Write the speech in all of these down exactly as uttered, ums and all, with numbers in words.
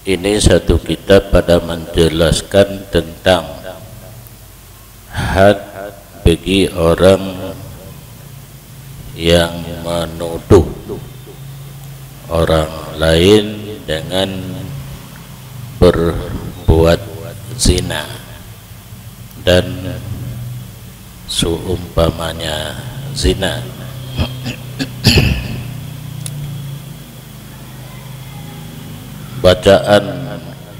Ini satu kitab pada menjelaskan tentang had bagi orang yang menuduh orang lain dengan berbuat zina dan seumpamanya zina. Bacaan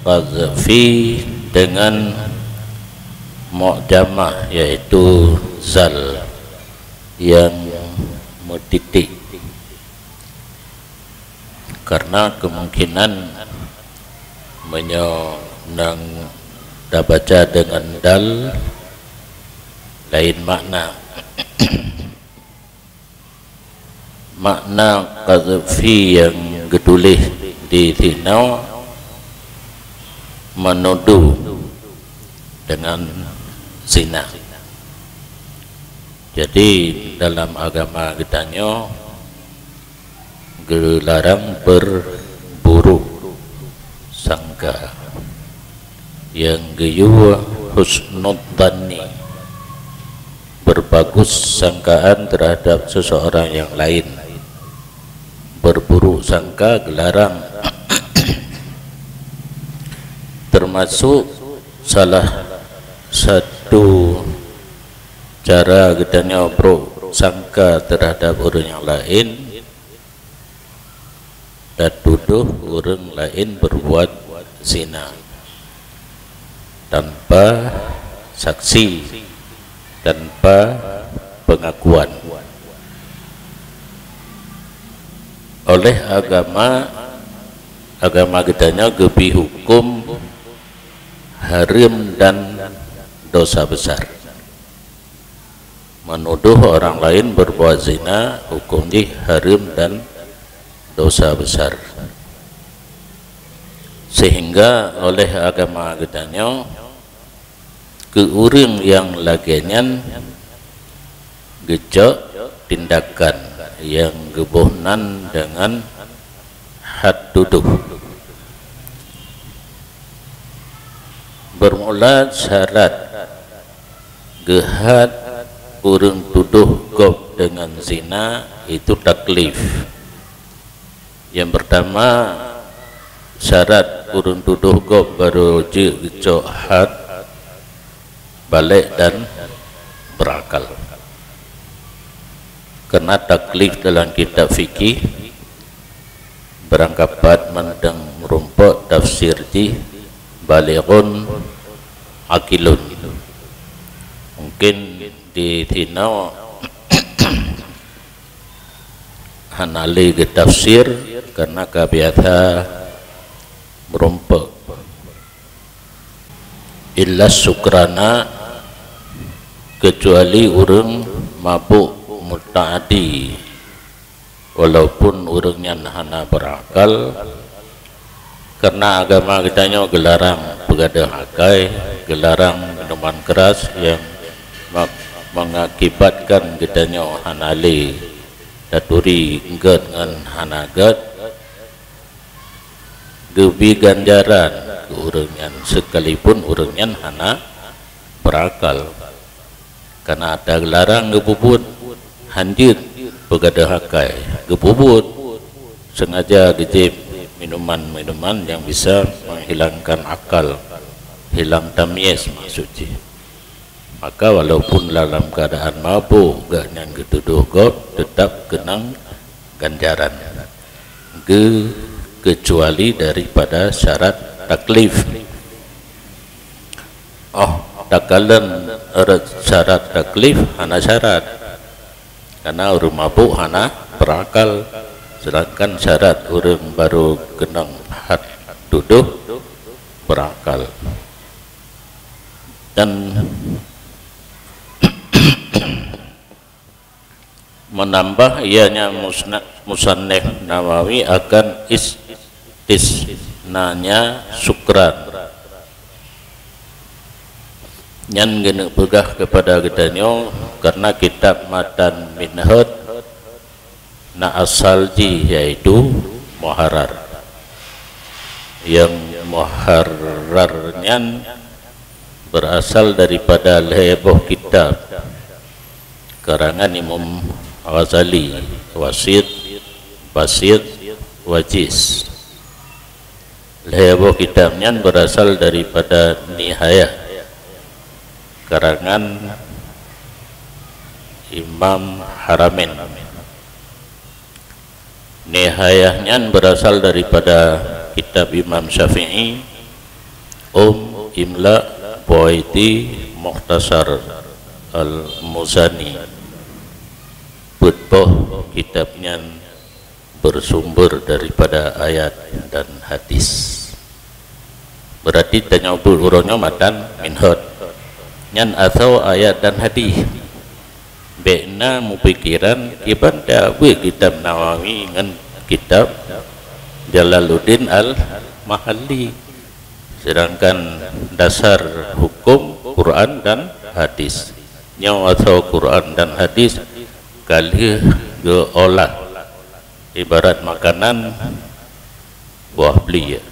qazfi dengan mu'jamah, yaitu zal yang metitik. Karena kemungkinan meunyoe nang tabaca dengan dal, lain makna. Makna qazfi nyang geutuléh di sinoe menuduh dengan zina. Jadi, dalam agama geutanyoe geularang berburuk sangka, nyang geuyue husnudzanni, berbagus sangkaan terhadap seseorang yang lain. Berburuk sangka geularang. Termasuk salah satu cara geutanyoe buruk sangka terhadap ureuëng nyang laén, tatudoh ureuëng laén berbuat zina tanpa saksi, tanpa pengakuan. Oleh agama, agama geutanyoe geubri huköm hareuem dan dosa besar. Menuduh orang lain berbuat zina, huköm jih hareuem dan dosa besar. Sehingga oleh agama geutanyoe, keu ureuëng nyang lagée nyan geucok tindakan nyang geuboh nan deungon had tudoh. Bermula syarat geuhad ureuëng tudoh gob deungon zina itu taklif. Nyang pertama, syarat ureuëng tudoh gob barô jeuet geucok had, balek dan berakal. Karena taklif dalam kitab fikih, barangkapat mandang meurumpok tafsir jih balighun aqilun. Mungkin di sinoe hana lé geutafsir karena ka biasa meurumpok. Illa sukrana, kecuali ureuëng mabuk mutaadi, walaupun ureuëng nyan hana berakal, karena agama geutanyoe geularang peugadeuh akai, geularang minuman keras nyang ma-, mengakibatkan geutanyoe hana lé taturi gét ngon hana gét, geubri ganjaran keu ureuëng nyan, sekalipun ureuëng nyan hana berakal. Karena ata geularang geupeubuet, hanjeuet peugadeuh akai, geupeubuet, sengaja geujieb minuman-minuman nyang bisa menghilangkan akal, hilang tamyiz maksud jih. Maka walaupun dalam keadaan mabuk, gobnyan geutudoh gob, tetap keunong ganjaran. Geu-, kecuali daripada syarat taklif. Oh, takalon rot syarat taklif hana syarat. Karena ureuëng mabuk hana berakal, sedangkan syarat ureuëng barô keunong had tudoh berakal. Dan menambah ianya musna-, musannif Nawawi akan istisnanya sukran. Nyan geuneuk peugah kepada geutanyoe karena kitab Matan Minhaj na asal jih yaitu muharrar. Nyang muharrar nyan berasal daripada lhée boh kitab karangan Imam Ghazali, Wasit, Basit, Wajiz. Lhée boh kitab nyan berasal daripada Nihayah karangan Imam Haramain. Nihayah nyan berasal daripada kitab Imam Syafi'i, Umm, Imla, Bawaiti, Mukhtasar Al-Muzani. Peuet boh kitab nyan bersumber daripada ayat dan hadis. Berarti tanyoe buet uroe nyoe matan minhaj. Nyan asoe ayat dan hadis. Bék na meupikiran kiban tabeuet kitab Nawawi ngon kitab Jalaluddin Al-Mahalli. Sedangkan dasar hukum Quran dan hadis. Nyoe asoe Quran dan hadis ka lheueh geuolah ibarat makanan buah pliek.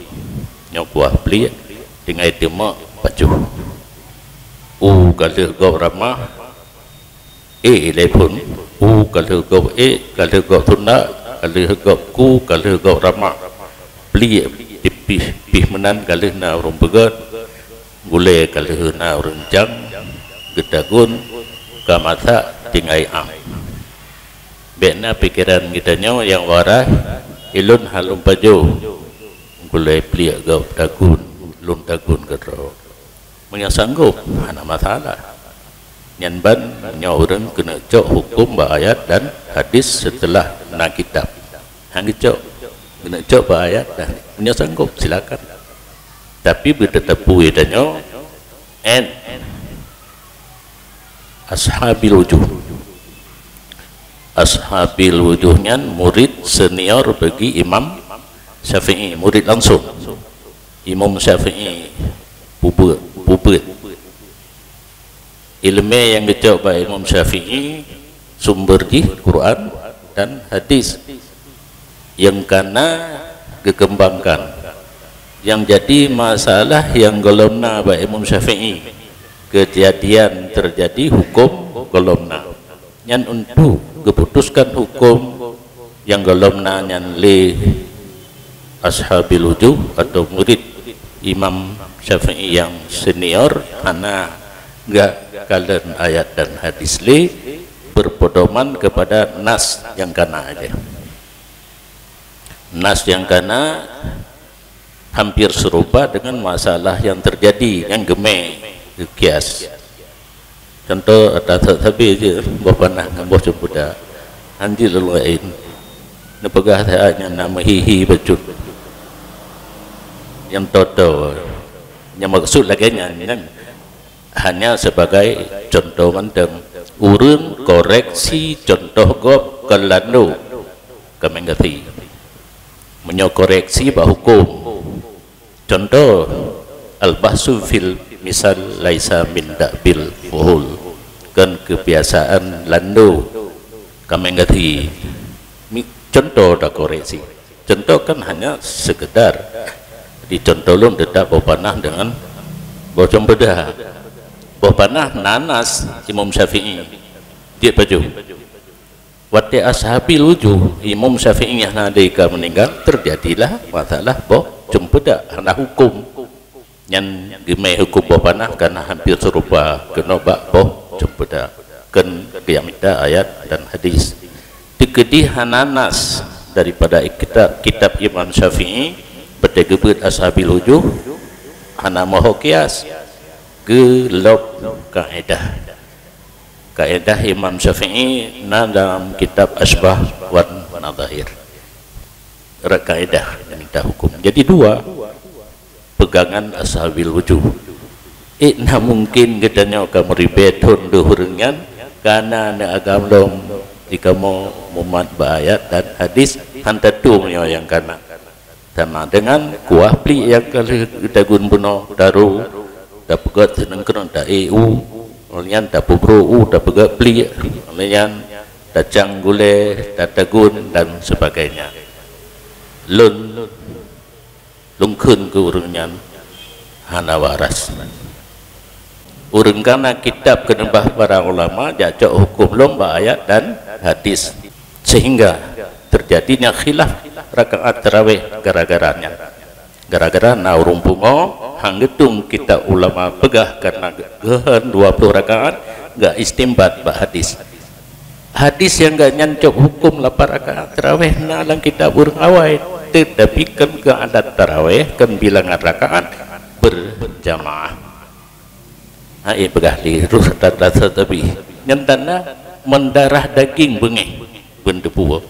Nyoe buah pliek tinggai teumeuk pajoh. U ka lheueh gob ramah, e lé phon. U ka lheueh gob e, ka lheueh gob tunda, ka lheueh gob ku, ka lheueh gob ramah. Pliek tipih pih meunan ka lheueh na ureuëng peugét, gulée ka lheueh na ureuëng cang, geutagun, ka masak tinggai am. Bék na pikeran geutanyoe nyang waras, ilôn han lôn pajoh, gulée pliek gob tagun, lôn tagun keudroe. Meunyoe sanggop, hana masalah. Nyan ban meunyoe ureuëng keuneuk cok huköm bak ayat dan hadis seuteulah na kitab. Han geucok, keuneuk cok bak ayat dan meunyoe sanggop, silakan. Tapi beuteuteupue tanyoe, en Ashabil Wujuh. Ashabil Wujuh nyan murid senior bagi Imam Syafi'i, murid langsung. Imam Syafi'i pubeuet, pubeuet. Ileumé nyang geucok bak Imam Syafi'i sumber jih Quran dan hadis. Nyang kana geukeumbangkan. Nyang jadi masalah nyang gohlom na bak Imam Syafi'i, keujadian teujadi huköm gohlom na. Nyan untuk geuputuskan huköm nyang gohlom na nyan lé Ashabil Wujuh atau murid Imam Syafi'i nyang senior hana geukalon ayat dan hadis lé, berpedoman kepada nas nyang kana aja. Nas nyang kana hampir serupa dengan masalah nyang teujadi nyang geumé geukias. Contoh, ata that sabe je boh panah ngon boh ceumpeudak. Hanjeuet lôn laén. Neupeugah that nyan na meuhi-hi bacut. Nyang toto. Nyang maksud lagée nyan, nyan hanya sebagai contoh mantong. Ureuëng koreksi contoh gob keu lando. Kaméng gasi. Meunyoe koreksi bak huköm. Contoh, al-bahsu fil misal laisa min da'bil fuhul. Kon keubiasaan lando kaméng gasi. Mi-, contoh takoreksi. Contoh kan hanya sekedar. Di contoh lôn teutap boh panah dengan boh ceumpeudak. Boh panah nanas Imam Syafi'i. Jeuet pajoh. Watée Ashabil Wujuh, Imam Syafi'i hana lé ka meuninggal, teujadilah masalah boh ceumpeudak hana huköm. Nyan geumé huköm boh panah kana hampir serupa keunoe bak boh ceumpeudak. Kon geumita ayat dan hadis. Teukeudi hana nas daripada kitab, kitab Imam Syafi'i, beutée geubeuet Ashabil Wujuh, hana meuho kias, geulop kaedah. Kaedah Imam Syafi'i na dalam kitab Asybah wan Nadhair. Rak kaedah mita huköm. Jadi dua pegangan Ashabil Wujuh. Ék na mungkin geutanyoe ka meuribée thon deuh ureuëng nyan, kana neuagam lom di kamoe mumat bak ayat dan hadis, han tatueng nyoe nyang kana. Sama dengan kuah pliek nyang ka lheueh geutagun bunoe, taru, tapeugét sineungkreun, ta-e u, nyan tapeubroe u, tapeugét pliek, nyan tacang gulée, tatagun dan sebagainya. Lôn Lungkheun keu ureuëng nyan hana waras. Ureuëng kana kitab keuneubah para ulama jak cok huköm lom bak ayat dan hadis, sehingga teujadinya khilaf rakaat tarawih gara-gara nyan. Gara-gara na ureuëng pungo hang geutung kitab ulama peugah karena geuhon dua ploh rakaat, gak istimbat bak hadis. Hadis nyang gak nyan cok huköm lapan rakaat tarawih na lam kitab ureuëng awai, teutapi kon keu adat tarawih, kon bilangan rakaat berjamaah. Hai peugah lé roh tata tetapi nyan tanda mendarah daging beungéh beunteupue.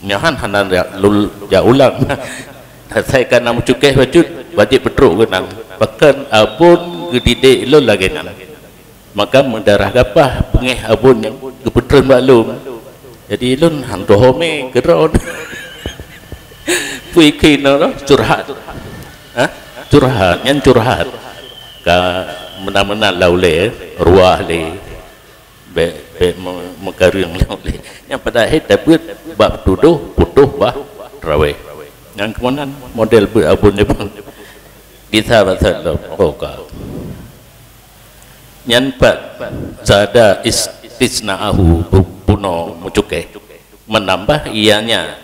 Nyohan hana jak lul jak ulang. Asai ka na meucukéh bacut, wajéb peutrok keunan. Bahkan abon geudidek lôn lagée nyan. Maka meudarah gapah beungéh abon nyang geupeutreun bak lôn. Jadi lôn han rohome keudroe. Pui keunoe curhat. Ha? Curhat, nyan curhat. Ka meunan-meunan lau lé, ruah lé. Bék bék meukareueng lau lé. Nyang padahai tabeuet bab tudoh putoh bah traweh. Nyang keumanan model beuet abon nyoe. Gisa basa lom. Oh ka. Nyan pat zada istisnaahu, bunoe meucukéh, menambah ianya.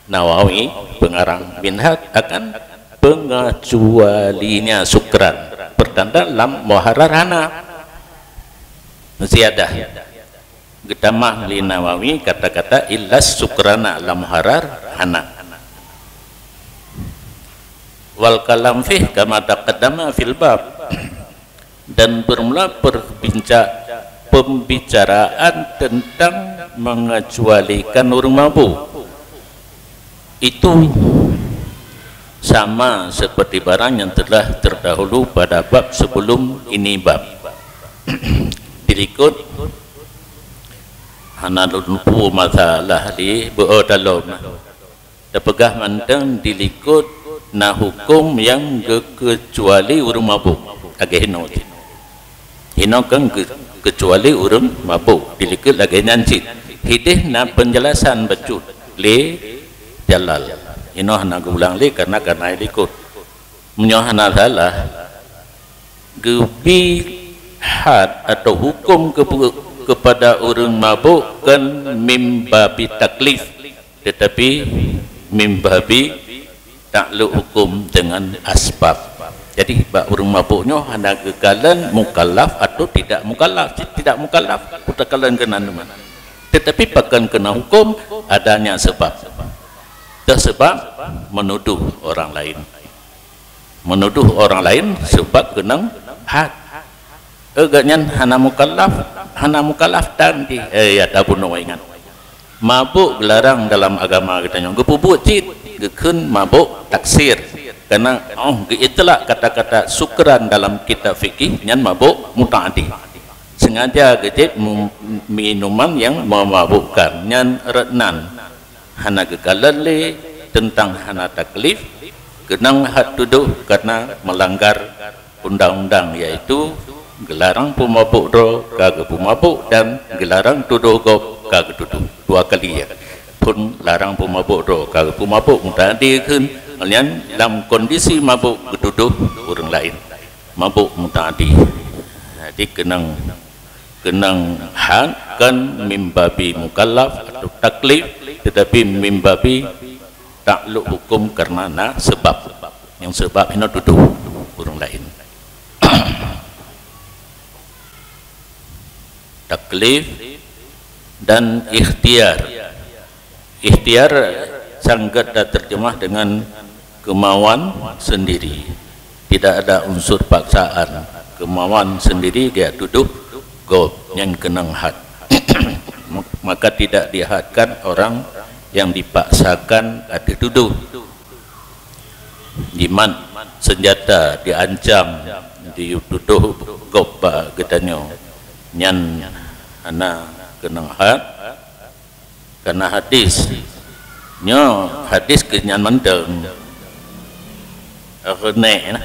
Nawawi pengarang Minhaj akan pengecualinya sukran, pertanda lam muharrar hana. Ziyadah. Geutamah lé Nawawi kata-kata illas sukrana lam muharrar hana. Wal kalam fih kama taqaddama fil bab. Dan bermula perbinca- pembicaraan tentang mengecualikan ureuëng mabuk. Itu sama seperti barang yang telah terdahulu pada bab sebelum ini bab. Dilikot hana lôn peue masalah di beuo dalom. Teupeugah mantong dilikot na huköm nyang geukeucuali ureuëng mabuk. Lagée hinoe cit. Hinoe kan geu- keucuali ureuëng mabuk dilikot lagée nyan cit. Hideh na peunjelasan bacut lé Jalal. Hinoe hana geuulang lé karena ka na likot. Meunyoe hana salah, geubi had atau huköm keupada ureuëng mabuk kan mimbabi taklif. Tetapi mimbabi takluk hukum dengan asbab. Jadi bak ureuëng mabuk nyoe hana geukalon mukallaf atau tidak mukallaf. Tidak mukallaf, peutakaloe keunan teuma. Tetapi pakon keunan hukum adanya sebab. Teusebab menuduh orang lain. Menuduh orang lain sebab keunan had. Eh, gobnyan hana mukallaf, hana mukallaf dan di eh ya tabunoe ingat. Mabuk geularang dalam agama geutanyoe. Geupeubuet cit geukheun mabuk taksir. Karena oh geuitlak kata-kata sukran dalam kitab fikih nyan mabuk mutaadi. Sengaja geujeb minuman yang memabukkan nyan rot nan. Hana geukalon lé teuntang hana taklif keunan had tudoh karena melanggar undang-undang yaitu geularang peumabuk droe ka geupeumabuk dan geularang tudoh gob ka geutudoh. Dua kali ya. Phon larang peumabuk droe ka geupeumabuk mutaadi kheun nyan lam kondisi mabuk geutudoh ureuëng laén. Mabuk mutaadi. Jadi keunan keunan had kan mimbabi mukallaf atau taklif tetapi mimbabi takluk hukum karena na sebab. Yang sebab hino tuduh ureuëng laén. Taklif dan ikhtiar. Ikhtiar sanggeut terjemah dengan kemauan sendiri. Tidak ada unsur paksaan. Kemauan sendiri dia tuduh gob nyang keunan had. Maka tidak dihadkan orang yang dipaksakan ada tuduh. Jimat senjata diancam dituduh gob bak geutanyoe. Nyan hana keunan had. Karena hadis. Nyoe hadis keu nyan mantong. Keuneuk nah.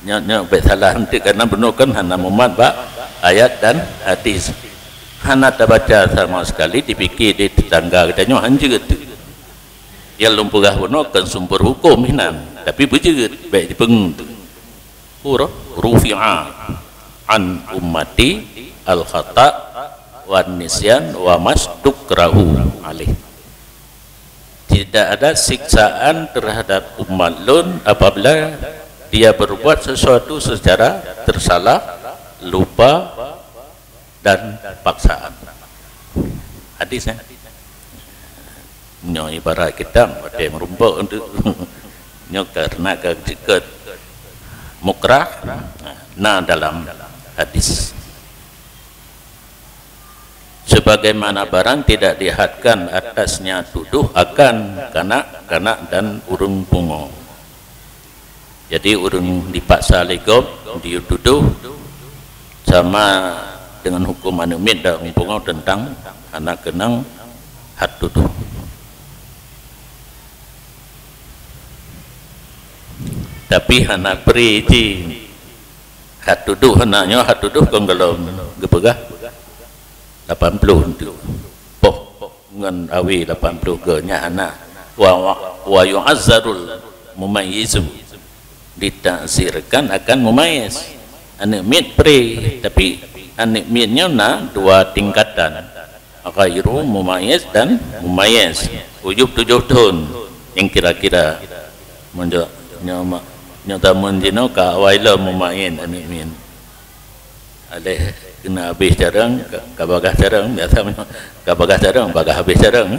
Nyoe nyoe bék salah nanti karena bunoe kan hana mumat bak ayat dan hadis. Hana tabaca sama sekali dipikir di tetangga geutanyoe hanjeuet. Nyang lôn peugah bunoe kon sumber huköm hinan, tapi beujeuet bèk jipeungeut. Huruf rufi'a an ummati al-khata' wan nisyan wa mastukrahu alaih. Tidak ada siksaan terhadap umat lôn apabila dia berbuat sesuatu secara tersalah, lupa, dan paksaan. Hadis, eh? Nyoe ibarat kitab, watèe meurumpok tu. Nyoe karena ka jeuet mukrah, na dalam hadis. Sebagaimana barang tidak dihadkan atasnya tuduh akan kanak-kanak dan ureuëng pungo. Jadi, ureuëng dipaksa lé gob, dituduh sama dengan huköm aneuk miet dan ureuëng pungo teuntang hana keunong had tuduh. Tapi hana pri jih had tuduh, hana nyoe had tuduh kon gohlom geupeugah lapan ploh tu. Poh ngon awe lapan ploh ke nyan hana. Wa, wa, wa yu'azzarul mumayyizu, ditakzirkan akan mumayyiz. Aneuk miet pri, tapi aneuk miet nyoe na dua tingkatan. Ghairu mumayyiz dan mumayyiz. Uyub tujoh thon nyang kira-kira. Meunyoe nyoe ma-, nyoe tameun jinoe ka awai lom mumayyiz aneuk miet. Aléh keuneuk habéh carông, ka, ka bagaih carông, biasa meunyoe ka bagaih carông, bagaih habéh carông.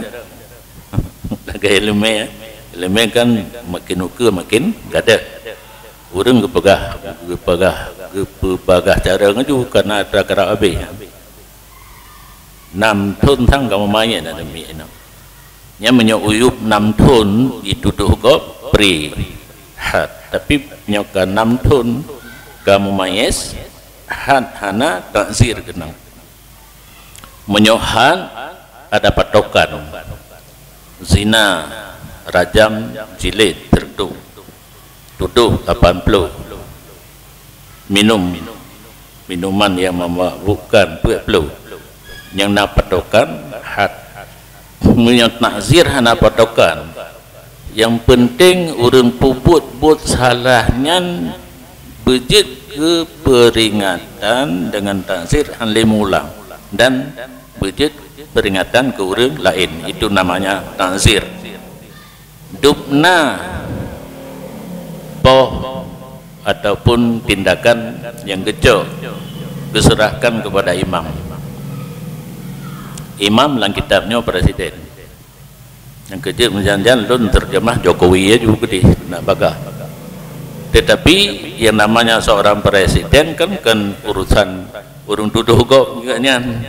Lagèe ileumèe, ileumèe kan makin ukeue makin gadôh. Ureuëng geupeugah, geupeugah, geupeubagaih carông laju kana atra karab habéh. Nam thon sang ka mumayyiz aneuk miet nyoe. Nyan meunyoe uyub nam thon jituduh gob pri had, tapi nyoe ka nam thon ka mumayyiz had hana takzir keunong. Meunyoe had ada patokan, zina, rajam, jilid, teureudong. Tudoh lapan ploh. Minum minuman nyang memabukkan peuet ploh. Nyang na patokan had. Meunyoe takzir hana patokan, nyang peunteng ureuëng peubuet buet salah nyan beujeuet keu peuringatan deungon takzir han lé meuulang dan beujeuet peuringatan keu ureuëng laén. Itu namanya takzir. Dubna poh ataupun tindakan nyang geucok geuseurahkan keupada imam. Imam lam kitab nyoe presiden. Nyang keujeuet meujan-jan lôn terjemah Jokowi laju keudeh nak bagah. Tetapi yang namanya seorang presiden kan, kan urusan ureuëng tudoh gob nyan.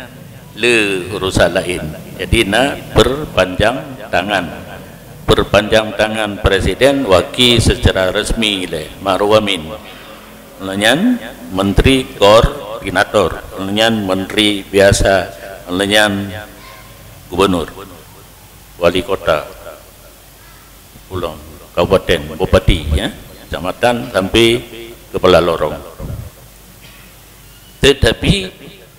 Le urusan laén. Jadi na perpanjang tangan. Perpanjang tangan presiden waki secara resmi lé Ma'ruf Amin. Lheueh nyan menteri koordinator, lheueh nyan menteri biasa, lheueh nyan gubernur, wali kota, ulôn, kabupaten, bupati, ya, kecamatan sampai kepala lorong. Tetapi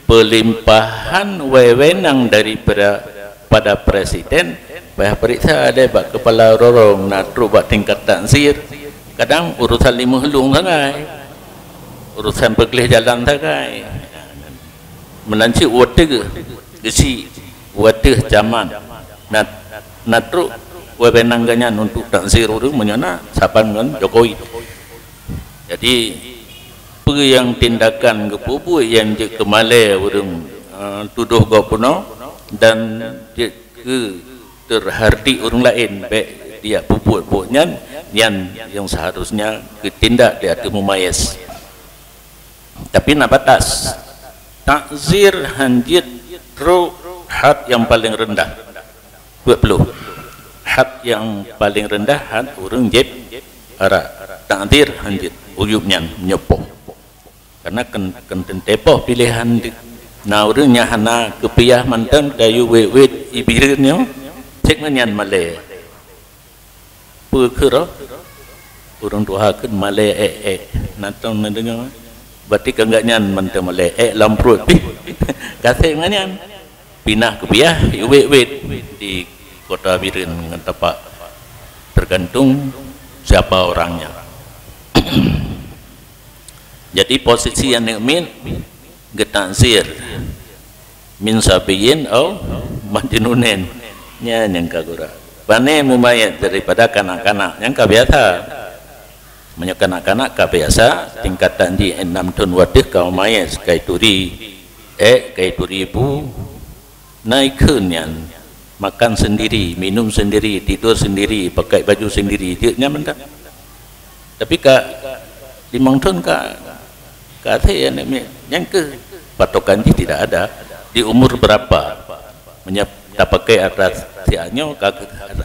peulimpahan wewenang daripada pada presiden, payah periksa deh bak kepala lorong na trok bak tingkat takzir, kadang urusan limong lôn sagai, urusan peugleh jalan sagai. Meunan cit watèe geusi watèe camat na, na trok wewenang geuh nyan untuk takzir ureuëng meunyoe na saban ngon Jokowi. Jadi peue nyang tindakan geupeubuet nyang jeuet keu malèe ureuëng, eh, tudoh gob bunoe dan jeuet keu teuhardi ureuëng laén bèk dia peubuet buet nyan, nyan nyang seharusnya geutindak di ateueh mumayyiz. Tapi na batas. Takzir han jeuet trok had nyang paleng reundah. Dua puluh. Had nyang paleng reundah had ureuëng jieb arak. Takzir han jeuet uyub nyan nyoe poh. Karena keu, keu teuntèe poh piléhan di-, na ureuëng nyang hana keupiah mantong tayue wét-wét ié Bireuen nyoe, cit ngon nyan malèe. Peue keuroe? Ureuëng tuha kheun malèe èk-èk. Na tong neudeungoe? Berarti keu gobnyan mantong malèe èk lam pruet pih. Ka sép ngon nyan. Pinah keupiah, wét-wét di kota Bireuen ngon tapak Tergantung siapa orangnya. Jadi posisi aneuk miet geutakzir min sabiyyin au majnunin. Nyan nyang ka gura. Pane mumayyiz daripada kanak-kanak nyang ka biasa. Meunyoe kanak-kanak ka biasa, tingkatan jih enam thon watèe ka mumayyiz, ka ituri ék, ka ituri bu, na ikheun nyan, makan sendiri, minum sendiri, tidur sendiri, pakai baju sendiri, jeuet nyan mantong. Tapi ka limong thon ka, ka até aneuk miet, nyan keuh patokan jih tidak ada. Di umur berapa? Meunyoe tapakai atas siat nyoe, ka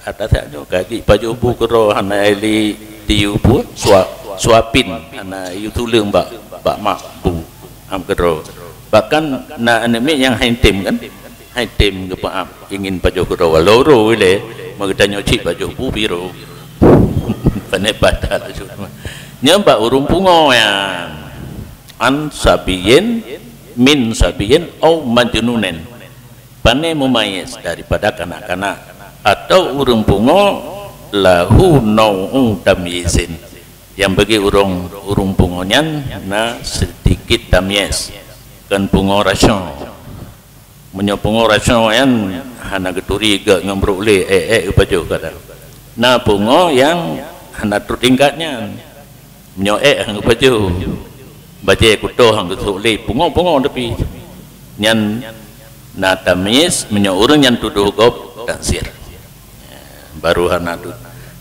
atas siat nyoe, ka jih pajoh bu keudroe hana lé diyue bu, sua-, suapin hana yue tuleueng bak, bak mak bu, am keudroe. Bahkan na aneuk miet nyang han tem kan, han tem geupeuam, ingin pajoh keudroe walau roe ilèe, meugeutanyoe cit pajoh bu biro. Pane batal. Nyan bak ureueng pungo nyan. An sabiyyin, min sabiyyin, au majnunin. Pane mumayyiz daripada kanak-kanak atau ureueng pungo, lahu nau'u tamyizin. Nyang bagi ureueng, ureueng pungo nyan na sedikit tamyiz, kon pungo rasion. Meunyoe pungo rasion nyan hana geuturi gèt ngon brôk lé, ék-ék geupajoh kadang. Na pungo nyang hana trôk tingkat nyan. Meunyoe ék han geupajoh, bajèe kutoh han geusôk lé, pungo-pungo tapi nyan na tamyiz. Meunyoe ureueng nyan tudoh gob, takzir. Baru hana tu,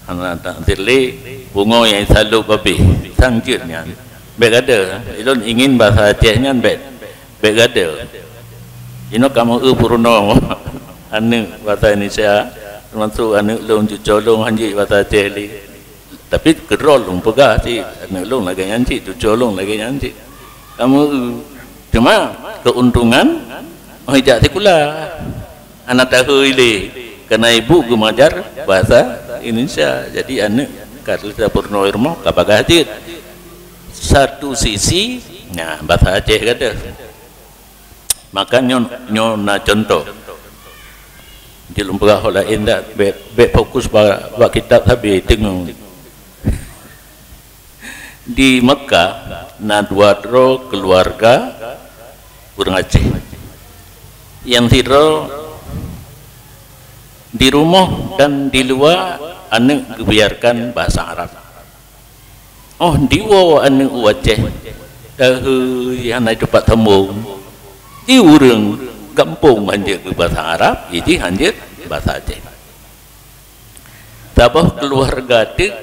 hana takzir lé, pungo nyang salôb babeh, sang jeuet nyan. Bèk gadoh, ilôn ingin bahasa Aceh nyan bèk, bèk gadoh. Inoe kamoe eu peurunoe aneuk bahasa Indonesia, termasuk aneuk lôn, cucoe lôn, han jeuet bahasa Aceh lé. Tapi keudroe lôn peugah cit, aneuk lôn lagèe nyan cit, cucoe lôn lagèe nyan cit. Kamoe, cuma keuntungan, oh, ijak sikula. Hana tahôi lé, karena ibu geumajar bahasa Indonesia. Jadi aneuk ka lheueh tapeurunoe rumoh ka bagaih jeuet. Satu sisi, nah, bahasa Aceh gadoh. Maka nyoe, nyoe na contoh. Di lôn peugah laén dak, bèk, bèk fokus bak, bak kitab sabe, deungö. Di Mekah na dua droe keuluwarga ureueng Aceh. Nyang sidroe di rumoh dan di luwa aneuk geubiarkan bahasa Arab. Oh, diwoe aneuk u Aceh, tahôi hana teumpat sambông. Di ureueng gampông han jeuet keu bahasa Arab, jih han jeuet bahasa Aceh. Saboh keuluwarga teuk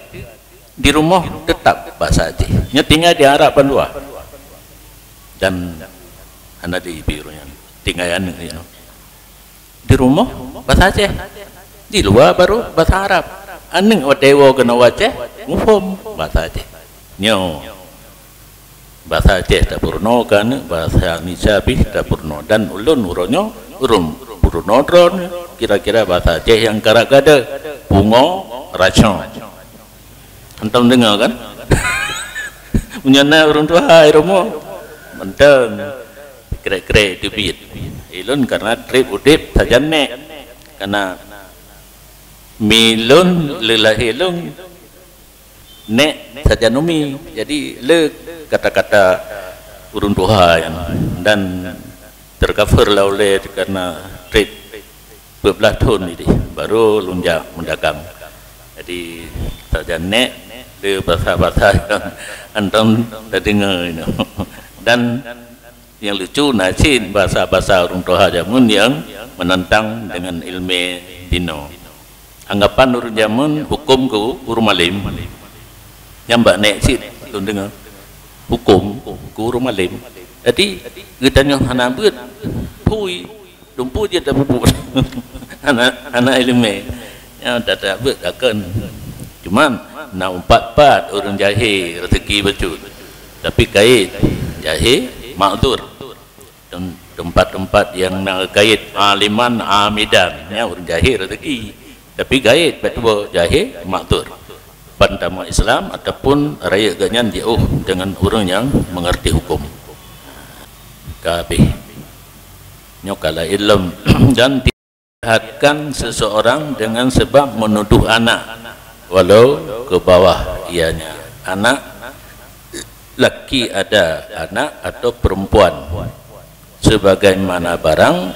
di rumoh teutap bahasa Aceh. Nyoe tinggai di Arab bandua. Dan hana di biru nyan. Tinggai aneuk nyoe. Di rumoh bahasa Aceh. Di luwa baru bahasa Arab. Aneuk watèe iwoe keunoe u Aceh, muphom bahasa Aceh. Nyoe. Bahasa Aceh tapeurunoe keu aneuk, bahasa Indonesia pih tapeurunoe. Dan ulôn uroe nyoe, ulôn peurunoe droeneuh, kira-kira bahasa Aceh nyang karab gadoh, pungo, rasion. Hantom deungö kan? Meunyoe na ureueng tuha i rumoh, mantong krek-krek teubiet. Ilôn karena trép udép sajan nèk. Karena mi lôn, lé lahé lôn, nèk sajan umi. Jadi, le kata-kata ureueng tuha nyan dan tercover lah ulèe karena trép dua belas thon jadi, baru lôn jak meudagang. Jadi, sajan nèk, le basa-basa nyang hantom tadeungö inoe. Dan nyang lucu na cit basa-basa ureueng tuha jameun nyang menentang dengan ilmu dinoe. Anggapan ureueng jameun huköm keu ureueng malém. Nyang bak nèk cit lôn deungö. Huköm keu ureueng malém. Jadi, geutanyoe hana beuet, phui, lumpu jeuet tapeubuet. Hana, hana ileumèe. Nyan that-that beuet takheun. Cuman, na umpat-pat ureueng jahé rezeki bacut. Tapi kayèe jahé ma'dzur. Tem-, tempat-tempat nyang na kayèe aliman amidan, nyan ureueng jahé rezeki. Tapi kayèe bak tuboh jahé ma'dzur. Ban tamong Islam ataupun rayeuk geuh nyan jiôh deungon ureueng nyang mengerti huköm. Ka habéh. Nyoe ka laén lom. Dan jahatkan seseorang dengan sebab menuduh anak. Walau ke bawah ianya. Anak laki ada anak atau perempuan, sebagaimana barang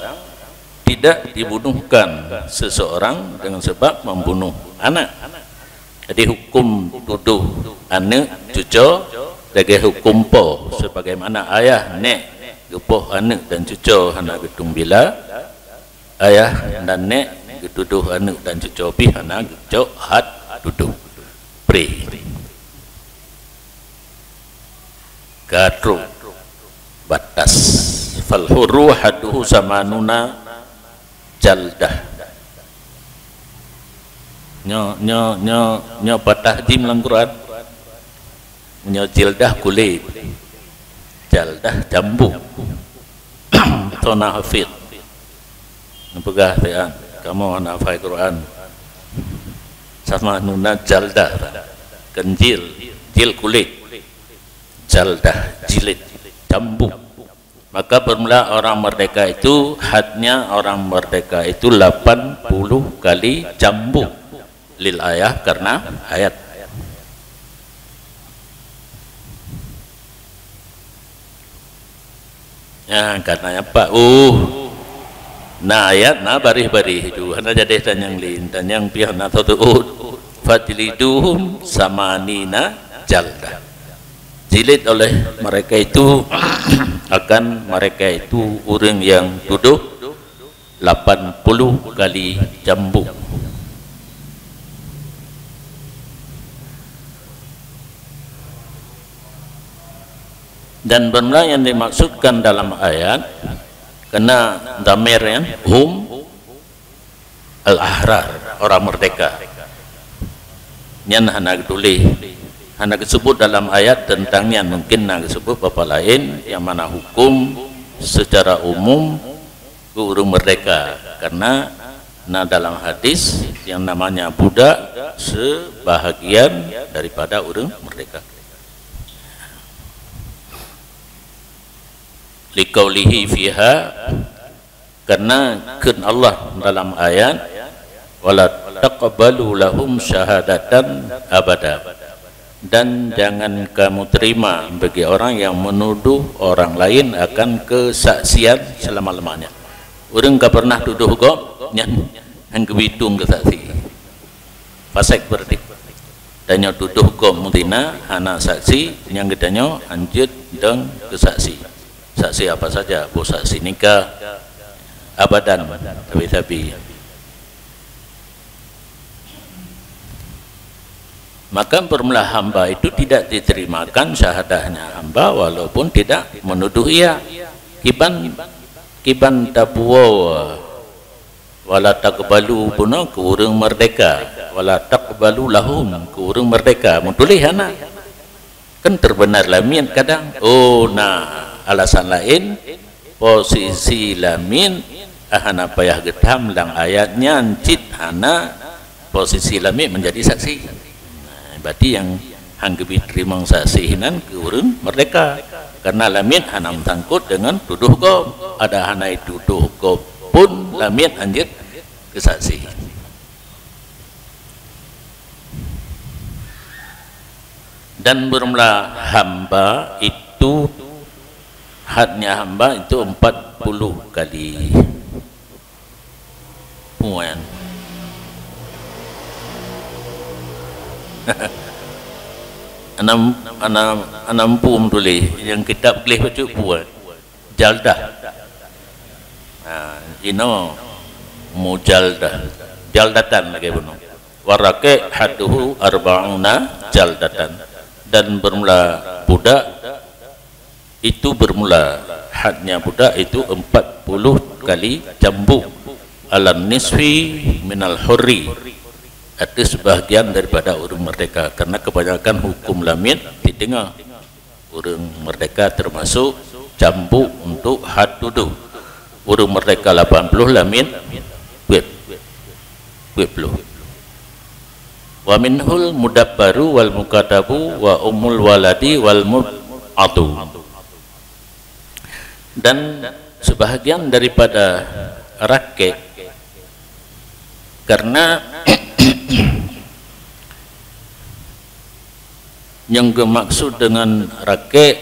tidak dibunuhkan seseorang dengan sebab membunuh anak. Jadi, hukum tudoh aneuk cuco lagée hukum po, sebagaimana ayah nék geupoh aneuk dan cuco hana geutung bila, ayah dan nék geutudoh aneuk dan cuco pih hana geucok had tudoh. Pri. Ka trok batas. Fal hurru hadduhu samanuna jaldah. Nyoe, nyoe, nyoe, nyoe patah jim lam Quran. Nyoe jildah kulét. Jaldah cambuk. Tona hafid. Neupeugah, "Pian, kamoe hana hafai Quran." Samanuna jaldah. Kan jil, jil kulét. Jaldah, jilid, cambuk. Maka bermula orang merdeka itu, hadnya orang merdeka itu lapan puluh kali cambuk lil ayah karena ayat. Ya, karena apa? Uh, na ayat, na baréh-baréh itu. Hana jadi tanyang lin, tanyang pih hana tatuut. Fajliduhum samanina jaldah. Jilid oleh mereka itu akan mereka itu ureuëng yang tudoh lapan puluh kali cambuk. Dan bermula yang dimaksudkan dalam ayat, karena damir yang hum al-ahrar, orang merdeka. Nyan hana geutuléh, hana geusebut dalam ayat tentang nyan, mungkin na geusebut bapa laén, yang mana hukum secara umum keu ureuëng merdeka, karena na dalam hadis yang namanya budak sebahagian daripada ureuëng merdeka. Liqaulihi fiha, karena kheun Allah dalam ayat, "Wala taqbalu lahum syahadatan abada." Dan jangan kamu terima bagi orang yang menuduh orang lain akan kesaksian selama-lamanya. Ureuëng ka pernah tudoh gob, nyan han geubitung keu saksi. Fasek berarti. Tanyoe tudoh gob meuzina, hana saksi, nyang geutanyoe hanjeuet dong keu saksi. Saksi apa saja, boh saksi nikah, abadan, sabe-sabe. Maka bermula hamba itu tidak diterimakan syahadahnya hamba walaupun tidak menuduh ia. Kiban, kiban tapuwoe, wala taqbalu puna keu ureuëng merdeka, wala taqbalu lahum keu ureuëng merdeka. Meutuléh hana. Kan terbenar lamiet kadang. Oh, na alasan laén, posisi lamiet, ah, hana payah geutham lam ayat nyan cit hana posisi lamiet menjadi saksi. Nah, berarti yang han geubi teurimong saksi nan keu ureuëng merdeka. Karena lamiet hana meusangkot deungon tudoh gob. Ada hana tudoh gob pun lamiet hanjeuet keu saksi. Dan bermula hamba itu, hadnya hamba itu empat puluh kali. Puan. Anam, anam, anam pum tuléh, nyang kitab gleh bacut puan. Jaldah. Ha, inoe mujaldah. Jaldatan lagée bunoe. Waraqi hadduhu arba'una jaldatan. Dan bermula budak itu bermula, hadnya budak itu empat puluh kali cambuk, alan nisfi minal hurri, ateueh sebahagian daripada ureuëng merdeka, karena kebanyakan hukum lamiet di teungoh. Ureuëng merdeka termasuk cambuk untuk had tudoh. Ureuëng merdeka lapan puluh, lamiet peuet, peuet puluh. Wa minhul mudabbaru wal mukatabu wa ummul waladi wal mub'adu. Dan sebahagian daripada rakyat, karena Nyang geumaksud deungon rakek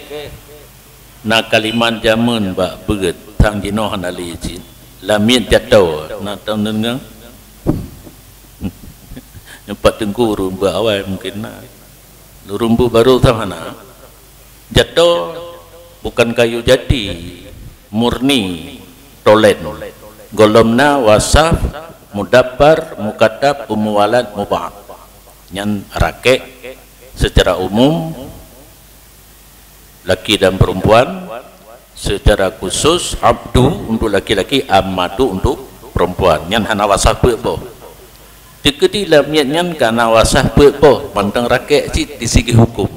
na kalimat jameun bak beuet, sang jinoe hana lé cit. Lamiet jato, na tadeungoe? Nyoe pat teungku ureueng beuet awai mungken na. Ureueng beuet barô sang hana. Jato bukan kayu jati, murni tolen. Gohlom na wasaf, mudabbar, mukatab, ummu walad, mub'ad. Nyan rakek secara umum, laki dan perempuan, secara khusus abdu untuk laki-laki, ammatu untuk perempuan. Nyan hana wasaf peuet boh. Teukeudi lamiet nyan ka na wasaf peuet boh, mantong rakek cit di segi hukum.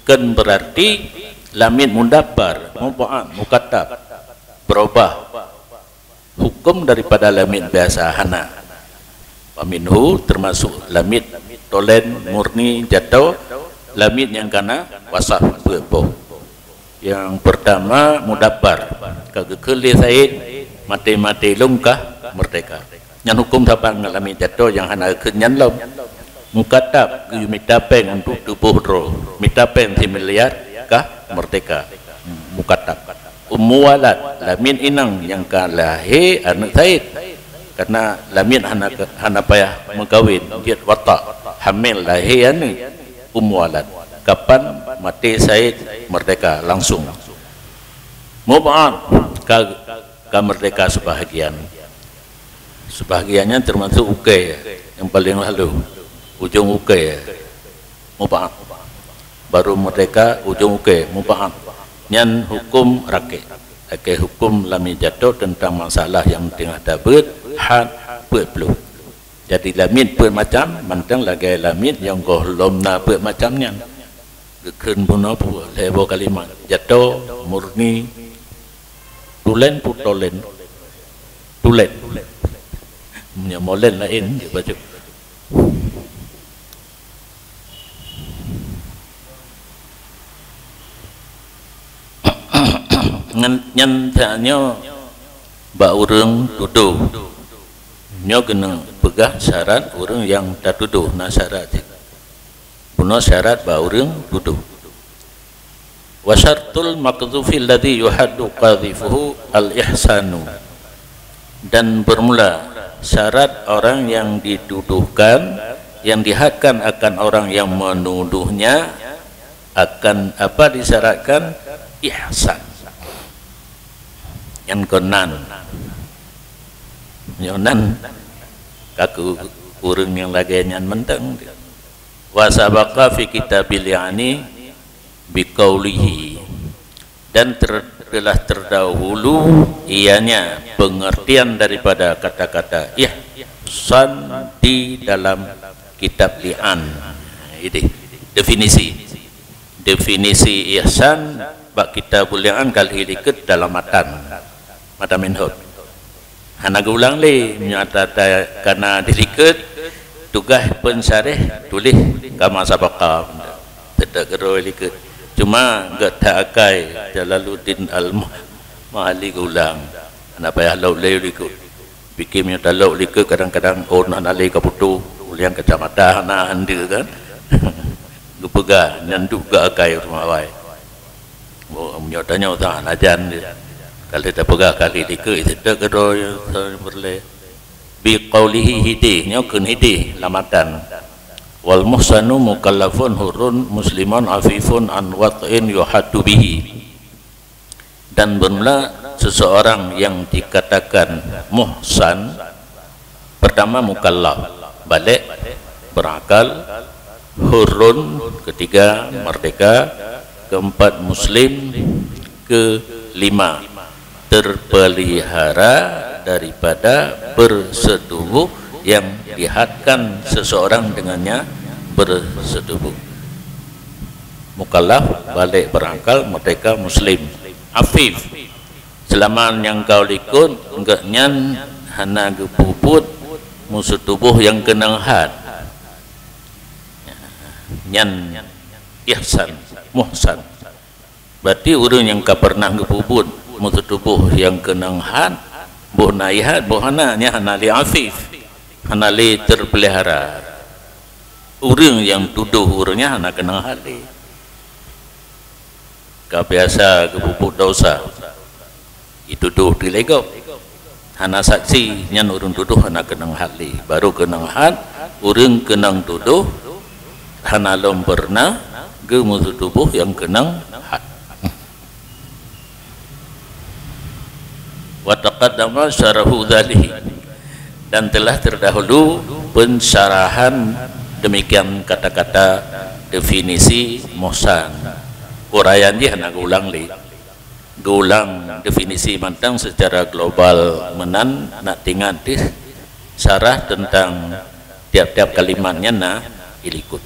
Kon berarti lamiet mudabbar, mub'ad, mukatab berubah hukum daripada lamiet biasa, hana. Wa minhu, termasuk lamiet tolen, murni, jato, lamiet nyang ka na wasaf peuet boh. Nyang pertama mudabbar, ka geukheun lé Said, maté-maté lôn kah merdeka. Nyan hukum saban ngon lamiet jato nyang hana geukheun nyan lom. Mukatab, geuyue mita péng untuk tuboh droe, mita péng similiar kah merdeka. Mukatab. Ummu walad, lamiet inong nyang ka lahé aneuëk Said. Karena lamiet hana, hana payah meukawen, jeuet watak, hamil, lahé aneuëk. Ummu walad, kapan maté Said merdeka langsung. Mub'ad, ka, ka merdeka sebahagian. Sebahagian nyan termasuk ukée nyang paleng lalu, ujong ukée, mub'ad. Baru merdeka, ujong ukée, mub'ad. Nyan hukum rakek. Rakek hukum lamiet jato tentang masalah nyang teungoh tabeuet, had peuet ploh. Jadi lamiet peuet macam, mantong lagée lamiet nyang gohlom na peuet macam nyan. Geukheun bunoe pue lhée boh kalimat, jato, murni, tulen pue tolen. Tulen. Meunyoe molen laén, bacut. Nyan, nyan tanyoe bak ureuëng tudoh. Nyoe keuneuk peugah syarat ureuëng nyang tatudoh, na syarat jih. Bunoe syarat bak ureuëng tudoh. Wa syartul maqdhufi alladhi yuhaddu qadhifuhu al-ihsanu. Dan bermula syarat orang yang dituduhkan, yang dihadkan akan orang yang menuduhnya, akan apa disyaratkan? Ihsan. Nyan kon nan. Nyoe nan, ka keu ureuëng nyang lagée nyan mantong. Wa sabaqa fi kitabil li'ani biqaulihi, dan ter-, telah terdahulu ianya pengertian daripada kata-kata ihsan di dalam kitab li'an. Ini definisi. Definisi ihsan bak kitabul li'an ka lheueh likot dalam matan. Matan Minhaj. Hana geuulang lé, meunyoe ata-ata ka na dilikot, tugaih pensyarah tuléh kama sabaqa. Teutap keudroe likot. Cuma gata akai Jalaluddin Al-Mahalli geuulang. Hana payah lok lé likot. Pike meunyoe talok likot kadang-kadang, oh, hana lé ka putôh, uliang kacamata hana hande kan. Geupeugah nyan duek geuakai rumoh awai. Oh, meunyoe tanyoe sa hana jan dia. Kalau tapeugah kali dikeue, iteutap keudroe peureulée. Bi qaulihi hidih, nyoe kheun hidih lamatan. Wal muhsanu mukallafun hurun muslimun afifun an wat'in yuhaddu bihi. Dan bermula seseorang yang dikatakan muhsan, pertama mukallaf, baligh, berakal, hurun, ketiga merdeka, keempat muslim, kelima terpelihara daripada bersetubuh yang dihadkan seseorang dengannya bersetubuh. Mukallaf, baligh, berakal, merdeka, muslim. Afif, seulama nyang ka likot, gobnyan hana geupeubuet meuseutubôh nyang keunong had. Nyan ihsan, muhsan. Berarti ureuëng nyang ka pernah geupeubuet meuseutubôh nyang keunong had, boh na ihat, boh hana, nyan hana lé afif, hana lé terpelihara. Ureuëng nyang tudoh ureuëng nyan hana keunong hat lé. Ka biasa geupeubuet desya, jitudoh teuh lé gob. Hana saksi, nyan ureuëng tudoh hana keunong hat lé. Baru keunong hat, ureuëng keunong tudoh hana lom peureunah geumeutudoh nyang keunong hat. Wa taqaddama syarhu dzalik, dan telah terdahulu pensyarahan demikian kata-kata definisi muhsan. Uraian jih hana geuulang lé. Geuulang definisi mantong secara global meunan, nak teuingat deh syarah tentang tiap-tiap kalimat nyan na ilikot.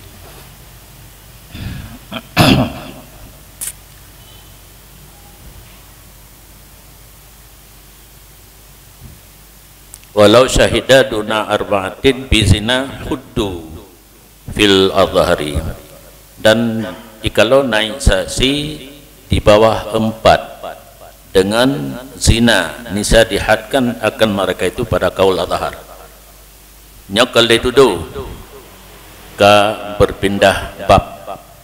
Walau syahida duna arba'atin bizina huddu fil azhari. Dan jikalau naik saksi di bawah empat dengan zina, niscaya dihadkan akan mereka itu pada kaul azhar. Nyoe ka lheueh tudoh, ka berpindah bab,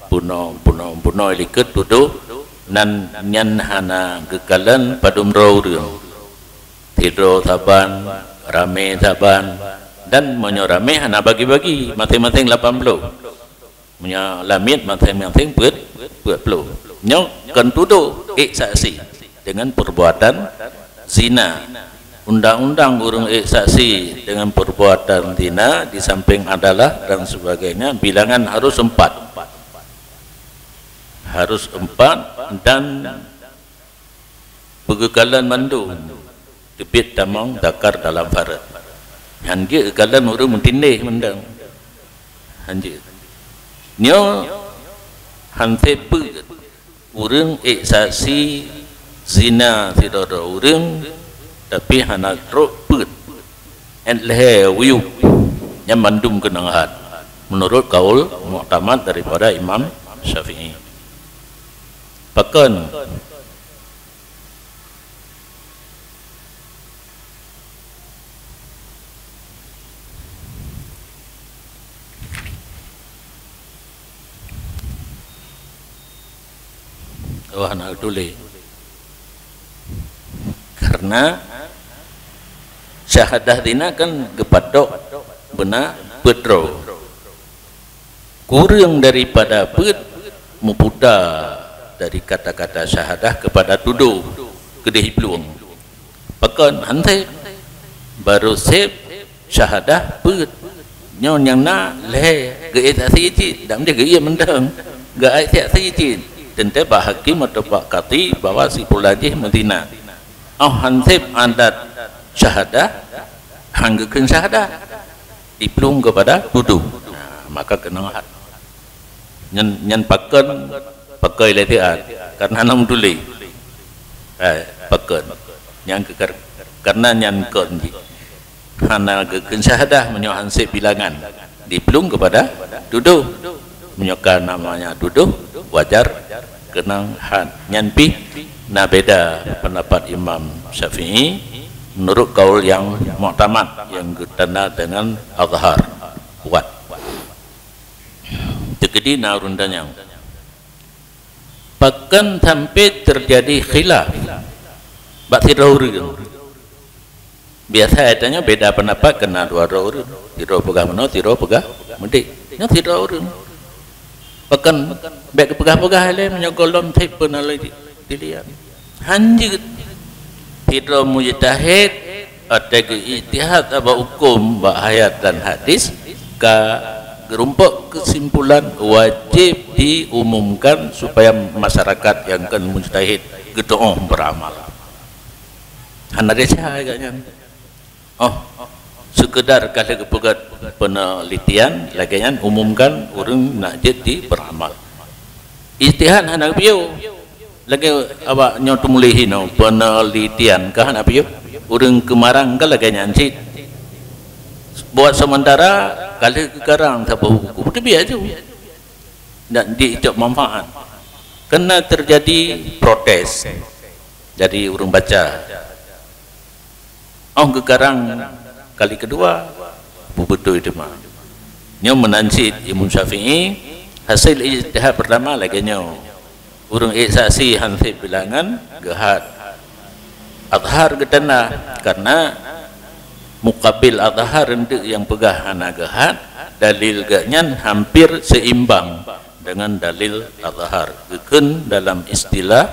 bunoe, bunoe, bunoe likot tudoh, nan nyan hana geukalon padum droe ureuëng. Sidroe saban, ramé saban, dan meunyoe ramé hana bagi-bagi, maséng-maséng lapan ploh. Meunyoe lamiet maséng-maséng peuet, peuet ploh. Nyoe kon tudoh ék saksi dengan perbuatan zina. Undang-undang ureuëng ék saksi dengan perbuatan zina di samping adalah dan sebagainya, bilangan harus empat. Harus empat dan peugeukalon mandum teubiet tamong zakar dalam faraj. Hanjeuet geukalon ureuëng meutindéh mandum. Hanjeuet. Nyoe han sép peuet ureuëng ék saksi zina sidroe-droe ureuëng, tapi hana trok peuet. Ét lhée wuyueb, nyan mandum keunong hat, menurut kaul muktamad daripada Imam Syafi'i. Pakon? Oh, hana tuléh. Karena syahadah zina kan geupatok beuna peuet droe. Kureueng daripada peuet, meuputa dari kata-kata syahadah kepada tudoh keudeh iplueng. Pakon han sép? Barô sép syahadah peuet. Nyoe nyang na lhée geuék saksi cit, dak meusti geuék mantong. Geuék saksi cit. Teuntée bak hakim atau bak kadhi bahwa si pulan jih meuzina. Oh han sép adat syahadah, han geukheun syahadah. Iplueng kepada tudoh. Nah, maka keunong hat. Nyan, nyan pakon, pakon ilée siat, karena hana meutuléh. Eh, pakon. Nyan keu kar-, karena nyan kon jih. Hana geukheun syahadah meunyoe han sép bilangan. Diplueng kepada tudoh. Meunyoe ka namanya tudoh, wajar keunong hat. Nyan pih na beda pendapat Imam Syafi'i menurut kaul yang muktamad, yang geutanda dengan azhar, kuat. Teukeudi na ureuëng tanyong, pakon sampai terjadi khilaf bak sidroe ureuëng? Biasa tanyoe beda pendapat keu na dua droe ureuëng, sidroe peugah meunoe, sidroe peugah meudéh. Nyoe sidroe ureuëng. Pakon bék geupeugah-peugah lé meunyoe gohlom sép peunaliti-, tilian. Hanjeuet. Sidroe mujtahid watée geuijtihad bak huköm bak ayat dan hadis ka geurumpok keusimpulan wajéb diumumkan supaya masyarakat nyang kon mujtahid geutuoh beuramal. Hana desya gobnyan. Oh, sekedar ka lheueh geupeugét penelitian, lagée nyan umumkan ureuëng nak jeuet di beuramal. Ijtihad hana piôh. Lagée awak nyoe teumuléh inoe, penelitian ka hana piôh. Ureuëng keumarang ka lagée nyan cit. Buat sementara ka lheueh geukarang saboh buku, teubiet aju. Dan diicok manfaat. Kena terjadi protes dari ureuëng baca. Oh geukarang kali kedua, beubeutôi teuma. Nyoe meunan cit Imam Syafi'i, hasil ijtihad pertama lagée nyoe. Ureuëng ék saksi han sép bilangan, geuhat. Azhar geutanda, karena mukabil azhar eunteuk nyang peugah hana geuhat, dalil geuhnyan hampir seimbang dengan dalil azhar. Geukheun dalam istilah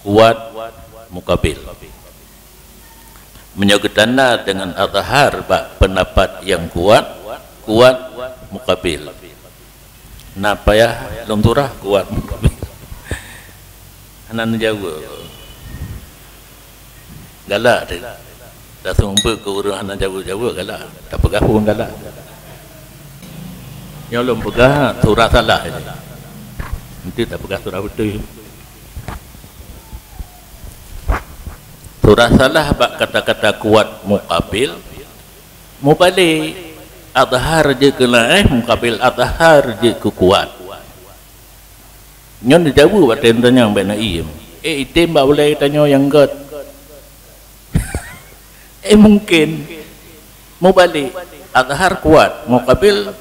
kuat mukabil. Meunyoe geutanda dengan azhar bak pendapat nyang kuat, kuat mukabil. Na payah lôn surah kuat mukabil. Hana neujaweueb. Galak teuh. Taseumeubeuet keu ureuëng hana jaweueb-jaweueb galak. Tapeugah phon galak. Nyoe lôn peugah surah salah. Nanti tapeugah surah beutôi. Surah salah bak kata-kata kuat mukabil, mubalek, azhar jeuet keu laén, mukabil azhar jeuet keu kuat. Nyoe neujaweueb watée tanyong bak na iem. Eh, item bak ulée tanyoe nyang gét. Eh, mungkin. Mubalek, azhar kuat, mukabil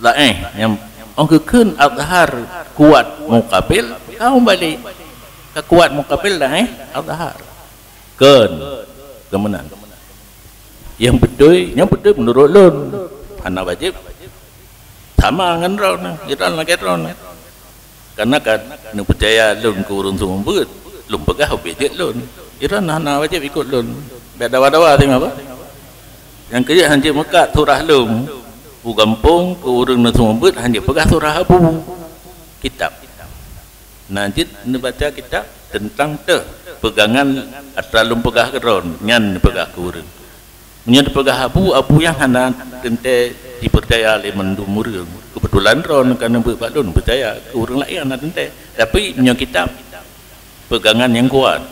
laén. Nyang ong geukheun azhar kuat mukabil, ka mubalek. Ka kuat mukabil laén, azhar. Kheun, keu meunan. Nyang beutôi, nyang beutôi meunurot lôn. Hana wajéb sama ngon droeneuh, droeneuh lagée droeneuh. Karena ka neupeucaya lôn keu ureuëng seumeubeuet, lôn peugah ubé jeuet lôn. Droeneuh hana wajéb ikot lôn. Bék dawa-dawa teuma bah. Nyang keujeuet han jeuet meukat surah lôn. U gampông keu ureuëng neuseumeubeuet han jeuet peugah surah Abu. Kitab. Na jeuet neubaca kitab teuntang teuh peugangan atra lôn peugah keudroe nyan neupeugah keu ureuëng. Meunyoe teupeugah Abu, Abu nyang hana teuntée jipeucaya lé mandum ureuëng. Keubeutulan droeneuh ka neubeuet bak lôn peucaya keu ureuëng laén hana teuntée. Tapi meunyoe kitab peugangan nyang kuat.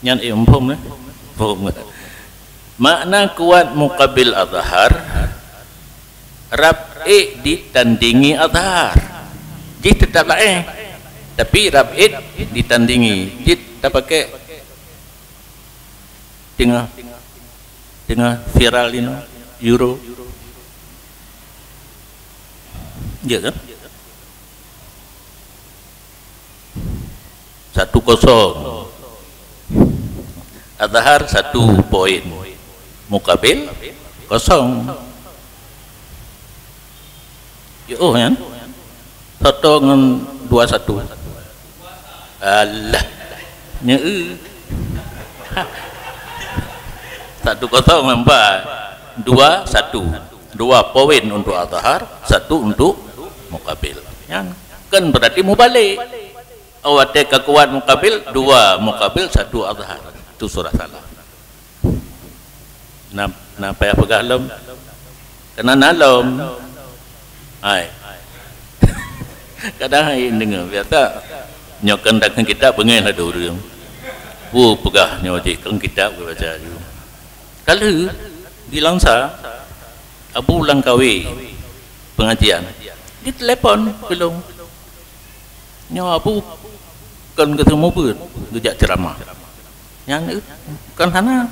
Nyan eh muphom neh. Muphom. Makna kuat mukabil azhar, rab ék ditandingi azhar. Jih teutap laén. Tapi rab ék ditandingi. Jih tapakai teungoh, teungoh viral inoe, euro. Ya kan? Satu kosong. Azhar satu poin. Mukabil kosong. Yo, oh, kan? Soto ngon dua satu. Alah. Nyo, eh. Satu kosong nampak. Dua satu. Dua poin untuk azhar, satu untuk mukabil. Nyan kan berarti mubalek. Awak teh ka kuat mukabil, dua mukabil, satu azhar. Itu surah salah. Na, na payah peugah lom. Kena na lom. Hai. Kadang hai deungoe biasa. Nyoe kan datang kitab beungéh ladôm ureuëng. Bu peugah nyoe jih kan kitab geubaca ju. Ka lheueh di Langsa, Abu Langkawi pengajian. Ditelepon keu lôn. Nyoe Abu kon geuseumeubeuet geujak ceuramah. Nyan, eh, kon hana.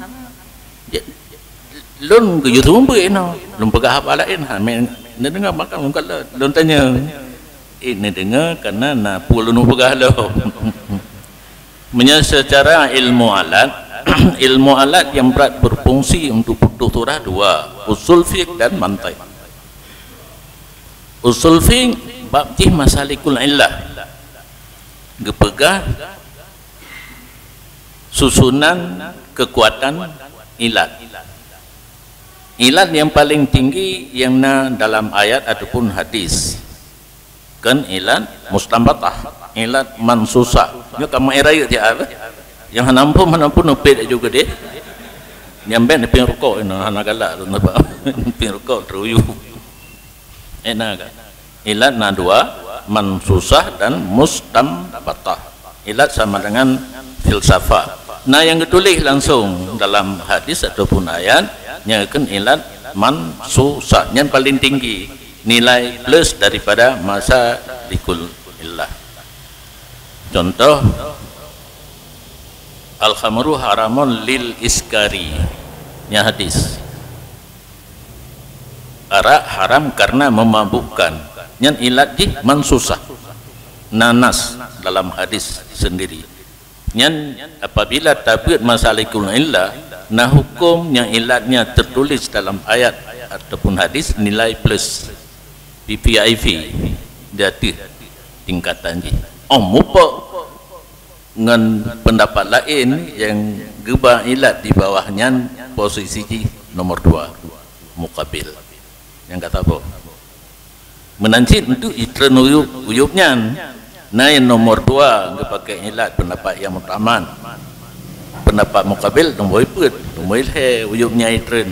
Lôn geuyue seumeubeuet inoe. Lôn peugah haba laén, ha, mé neudeungoe maka lôn kalon. Lôn tanyong, eh, neudeungoe kana na peue lôn peugah lom. Meunyoe secara ilmu alat, ilmu alat yang berat berfungsi untuk putôh surah dua, usul fiqh dan mantiq. Usul fiqh bab jih masalikul illah. Geupeugah susunan kekuatan ilat. Ilat yang paling tinggi yang na dalam ayat ataupun hadis. Kan ilat mustanbatah, ilat mansusah. Nyoe ka meu'en rayeuk siat, eh? Nyang hana muphom, hana muphom neupet aju keudeh. Nyang bèk neupieng rukok inoe, hana galak lôn nampak. Neupieng rukok teruyu. Eh, na kan? Ilat na dua, mansusah dan mustanbatah. Ilat sama dengan filsafat. Na nyang geutuléh langsung dalam hadis ataupun ayat, nyan kan ilat mansusah. Nyan paling tinggi nilai plus daripada masalikul illah. Contoh, al-khamru haramun lil iskari. Nyan hadis. Arak haram karena memabukkan. Nyan ilat jih mansusah. Na nas dalam hadis sendiri. Nyan apabila tabeuet masalikul illah, na hukum nyang ilatnya tertulis dalam ayat ataupun hadis nilai plus. V V I P di ateueh tingkatan jih. Oh, mupok ngon pendapat laén nyang geuba ilat di bawah nyan posisi jih nomor dua, mukabil. Nyang ka saboh. Meunan cit untuk itreun uyueb, uyueb nyan. Na nyang nomor dua geupaké ilat pendapat yang mutaman. Pendapat mukabil nomor peuet, nomor lhèe uyueb nyan itreun.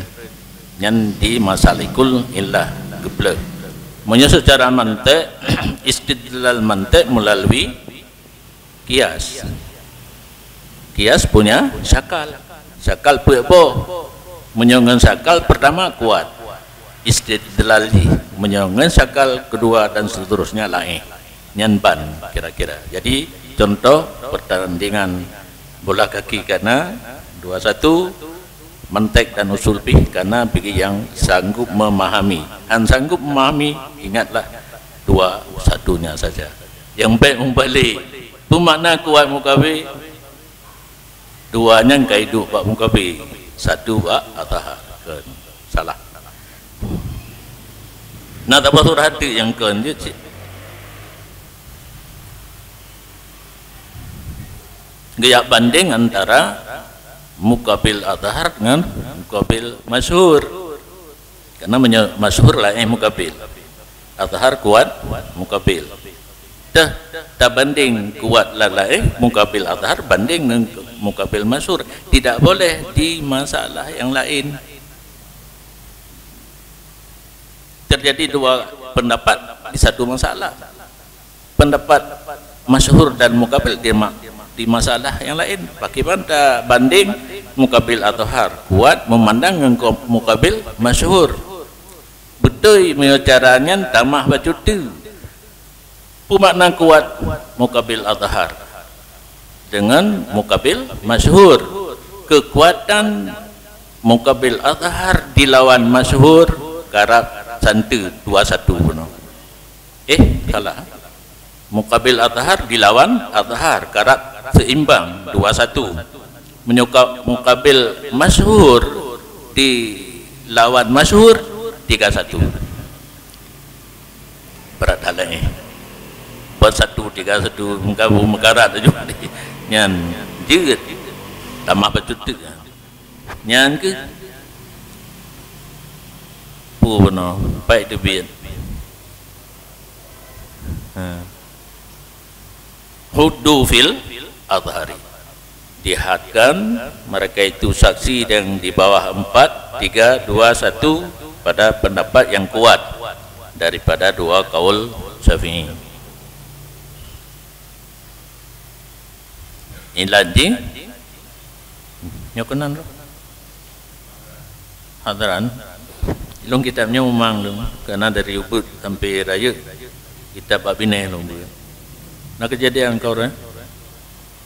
Nyan di masalikul illah geupleuh. Meunyoe secara mantek, istidlal mantek melalui kias. Kias punya syakal. Syakal peuet boh. Meunyoe ngon syakal pertama kuat istidlal jih. Meunyoe ngon syakal kedua dan seterusnya laén. Nyan ban kira-kira. Jadi contoh pertandingan bola kaki kana dua satu, mantek dan usul fiqh kana bagi yang sanggup memahami. Han sanggup memahami, ingatlah dua satunya saja. Yang baik membalik. Pemakna kuat mukabil, dua nyan ka iduek bak mukabil, satu bak azhar. Kan salah. Nah, tak basur hati yang kan je cik. Geuyak banding antara mukabil azhar ngon mukabil masyhur. Karena menye-, masyhur laén mukabil. Azhar kuat mukabil. Tah, tabanding kuat la-, laén mukabil azhar banding ngon mukabil masyhur. Tidak boleh di masalah yang lain. Terjadi dua pendapat di satu masalah. Pendapat masyhur dan mukabil di ma-, di masalah yang lain. Bagaimana banding mukabil azhar kuat memandang ngon ko-, mukabil masyhur? Beutôi meunyoe cara nyan tamah bacut teue. Peue makna kuat mukabil azhar dengan mukabil masyhur? Kekuatan mukabil azhar dilawan masyhur karab santeue dua satu bunoe. Eh, salah. Mukabil azhar dilawan azhar karab seimbang dua satu. Meunyoe ka-, mukabil masyhur dilawan masyhur tiga satu. Berat hal eh. Buat satu tiga satu mengkabu mekarat tu juga. Nyan jeuet tamah bacut teuk. Nyan keuh peue bunoe, pai teubiet. Ha. Huddu fil azhari. Dihadkan mereka itu saksi yang di bawah empat, tiga, dua, satu pada pendapat yang kuat daripada dua kaul Syafi'i. Ilat jih nyoe keunan tu. Hadran. Lôn kitab nyoe umang lôn, karena dari Ubud sampai Rayeuk kitab bak binéh lôn buet. Na keujadian kau dah.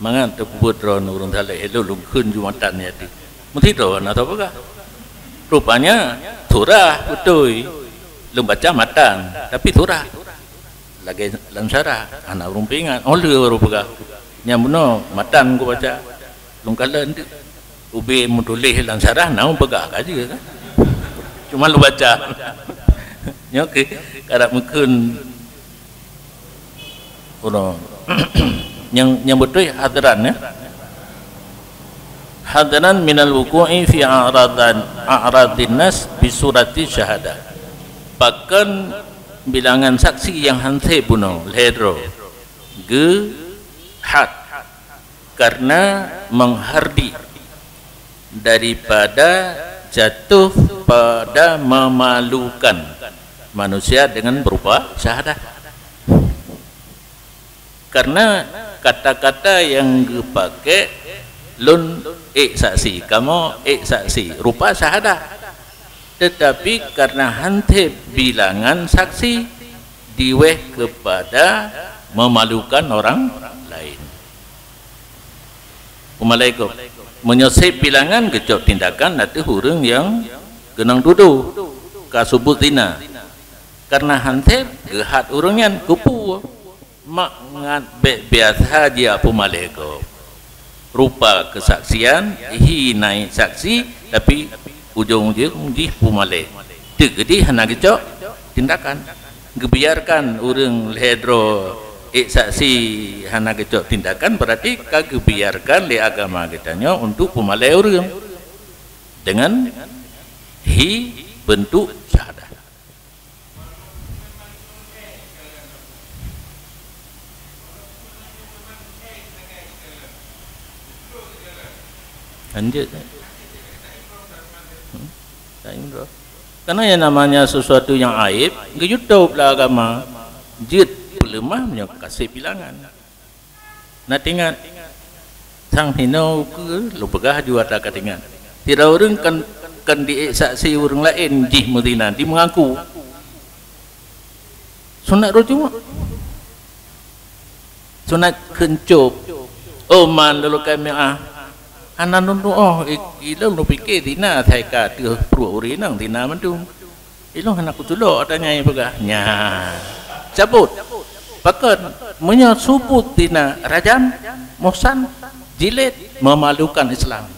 Mangat teupeubuet droe ureuëng saleh, lôn lôn kheun jumatan nyan teuh. Meusidroe na teupeugah. Rupanya surah beutôi. Lôn baca matan, tapi surah. Lagée lam syarah, hana ureuëng peuingat. Oh, lheueh baru peugah. Nyang bunoe matan kubaca. Lôn kalon teuk. Ubé meutuléh lam syarah na peugah ka jeuet kan. Cuma lôn baca. Nyoe keuh karab meukheun uroe. Nyang, nyang beutôi hadran, ya. Hadran minal wuqu'i fi a'radan, a'radin nas bi surati syahadah. Pakon bilangan saksi nyang han sép bunoe lhée droe geuhad karena menghardi daripada jatuh pada memalukan manusia dengan berupa syahadah. Karena kata-kata yang geupaké lôn ék saksi, kamoe ék saksi, rupa syahadah. Tetapi karena han sép bilangan saksi diweh kepada memalukan orang lain. Umalaikum. Meunyoe sép bilangan geucok tindakan ateueh ureuëng nyang keunong tudoh. ka subut zina. Karena hanseb geuhat ureuëng nyan keupeue, mangat bék biasa jih pumalée gob. Rupa keusaksian, hi na ék saksi, tapi ujong-ujong jih pumalée. Teuk jih hana geucok tindakan. Geubiarkan ureuëng lhée droe ék saksi hana geucok tindakan, berarti ka geubiarkan lé agama geutanyoe untuk pumalée ureuëng dengan hi bentuk syahadah. Lanjut. Hmm? Tak ingin, bro. Karena yang namanya sesuatu yang aib, geuyue tôb lam agama, jeuet peuleumah meunyoe kaseb bilangan. Na teuingat, sang hinoe ukeue lôn peugah ju ata ka teuingat. Sidroe ureuëng kan, kan diék saksi ureuëng laén jih meuzina, jimeungaku. Sunat rujuma. Sunat keuncôb. Oh, man lôn lakée meu'ah. Hana lôn tu'oh, i-, ilôn lôn pike zina asai ka teuh pruet ureuëng inong zina mandum. Ilôn hana kutulok ata nyang ipeugah. Nyan. Cabot. Pakon, meunyoe subut zina rajam, muhsan, jilid, memalukan Islam.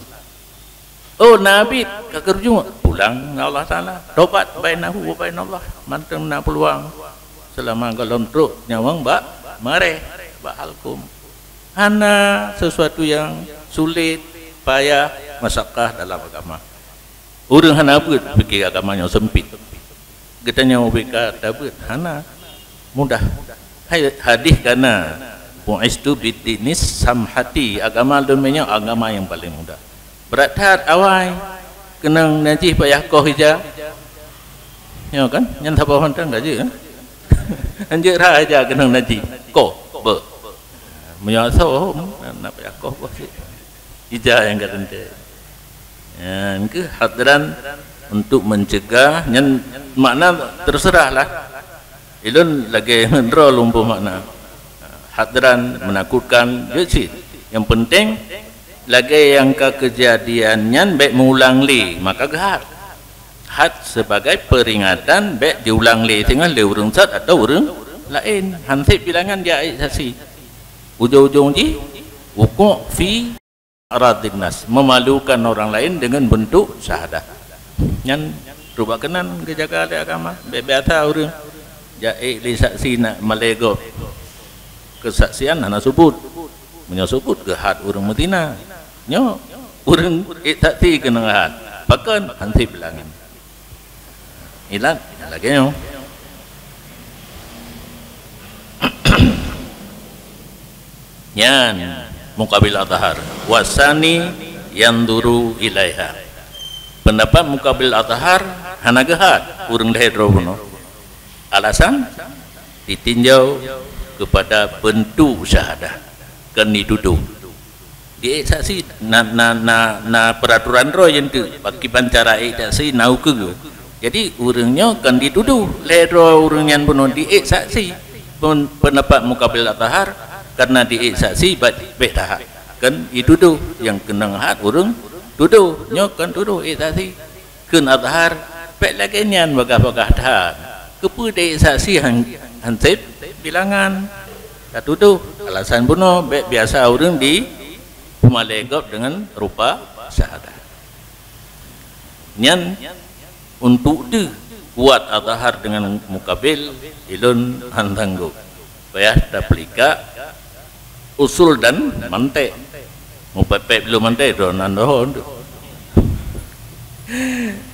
Oh, Nabi ka geurujung, pulang ngon Allah Taala. Tobat bainahu wa bainallah. Mantong na peuluang selama gohlom trok nyawöng bak mareh, bak halkum. Hana sesuatu yang sulit, payah, masyakah dalam agama. Ureuëng hana beuet pike agama nyoe seumpit. Geutanyoe ubé ka tabeuet hana mudah. Hai, hadih kana, "Bu'istu bid-dinis samhati," agama lôn meunyoe agama nyang paleng mudah. Brat that awai, keunong najih payah koh ija. Nyoe kan, nyan saboh mantong ka jeuet, eh? Anjeuk rhah ija keunong najih, koh, beuh. Meunyoe asoe, na payah koh boh cit. Ija nyang ka teuntée. Nyan keuh hadran untuk mencegah, nyan makna terserah lah. Ilôn lagée ngon droe lôn peue makna. Hadran, menakutkan, jeuet cit. Yang penting, lagée nyang ka keujadian nyan bék meuulang lé, maka geuhat. Hat sebagai peringatan bék jiulang lé singoh lé ureuëng sat atau ureuëng laén. Hanseb bilangan jak ék saksi. Ujong-ujong jih, wuku' fi aradin nas, memalukan orang lain dengan bentuk syahadah. Nyan rubak keunan geujaga lé agama. Bék biasa ureuëng jak ék lé saksi nak malée gob. Keusaksian hana subut. Meunyoe subut geuhat ureuëng meuzina. Nyoe ureuëng ék saksi keunong hat. Pakon? Hanseb bilangan. Ilat lagée nyoe. Nyan mukabil azhar. Wasani yanzuru ilaiha. Pendapat mukabil azhar hana geuhat ureuëng lhée droe bunoe. Alasan, ditinjau kepada bentuk syahadah, kan dituduh. Di ék saksi na, na, na, na peraturan droe nyan teuk, pakiban cara ék saksi na ukeue. Jadi ureuëng nyoe kan dituduh lé droe ureuëng nyan bunoe di ék saksi. Pun pendapat mukabil azhar, karena di ék saksi bat bék that. Kan dituduh nyang keunong hat ureuëng tuduh, nyoe kan tuduh ék saksi. Kheun azhar, bék lagée nyan bagah-bagah that. Keupeue di ék saksi han, hanseb bilangan. Tatuduh alasan bunoe bék biasa ureuëng di pumalée gob dengan rupa syahadah. Nyan untuk deuh kuat azhar dengan mukabil ilôn han sanggob. Payah tapeulikak usul dan mantek. Mupepet lom mantek droe nan dohon tu.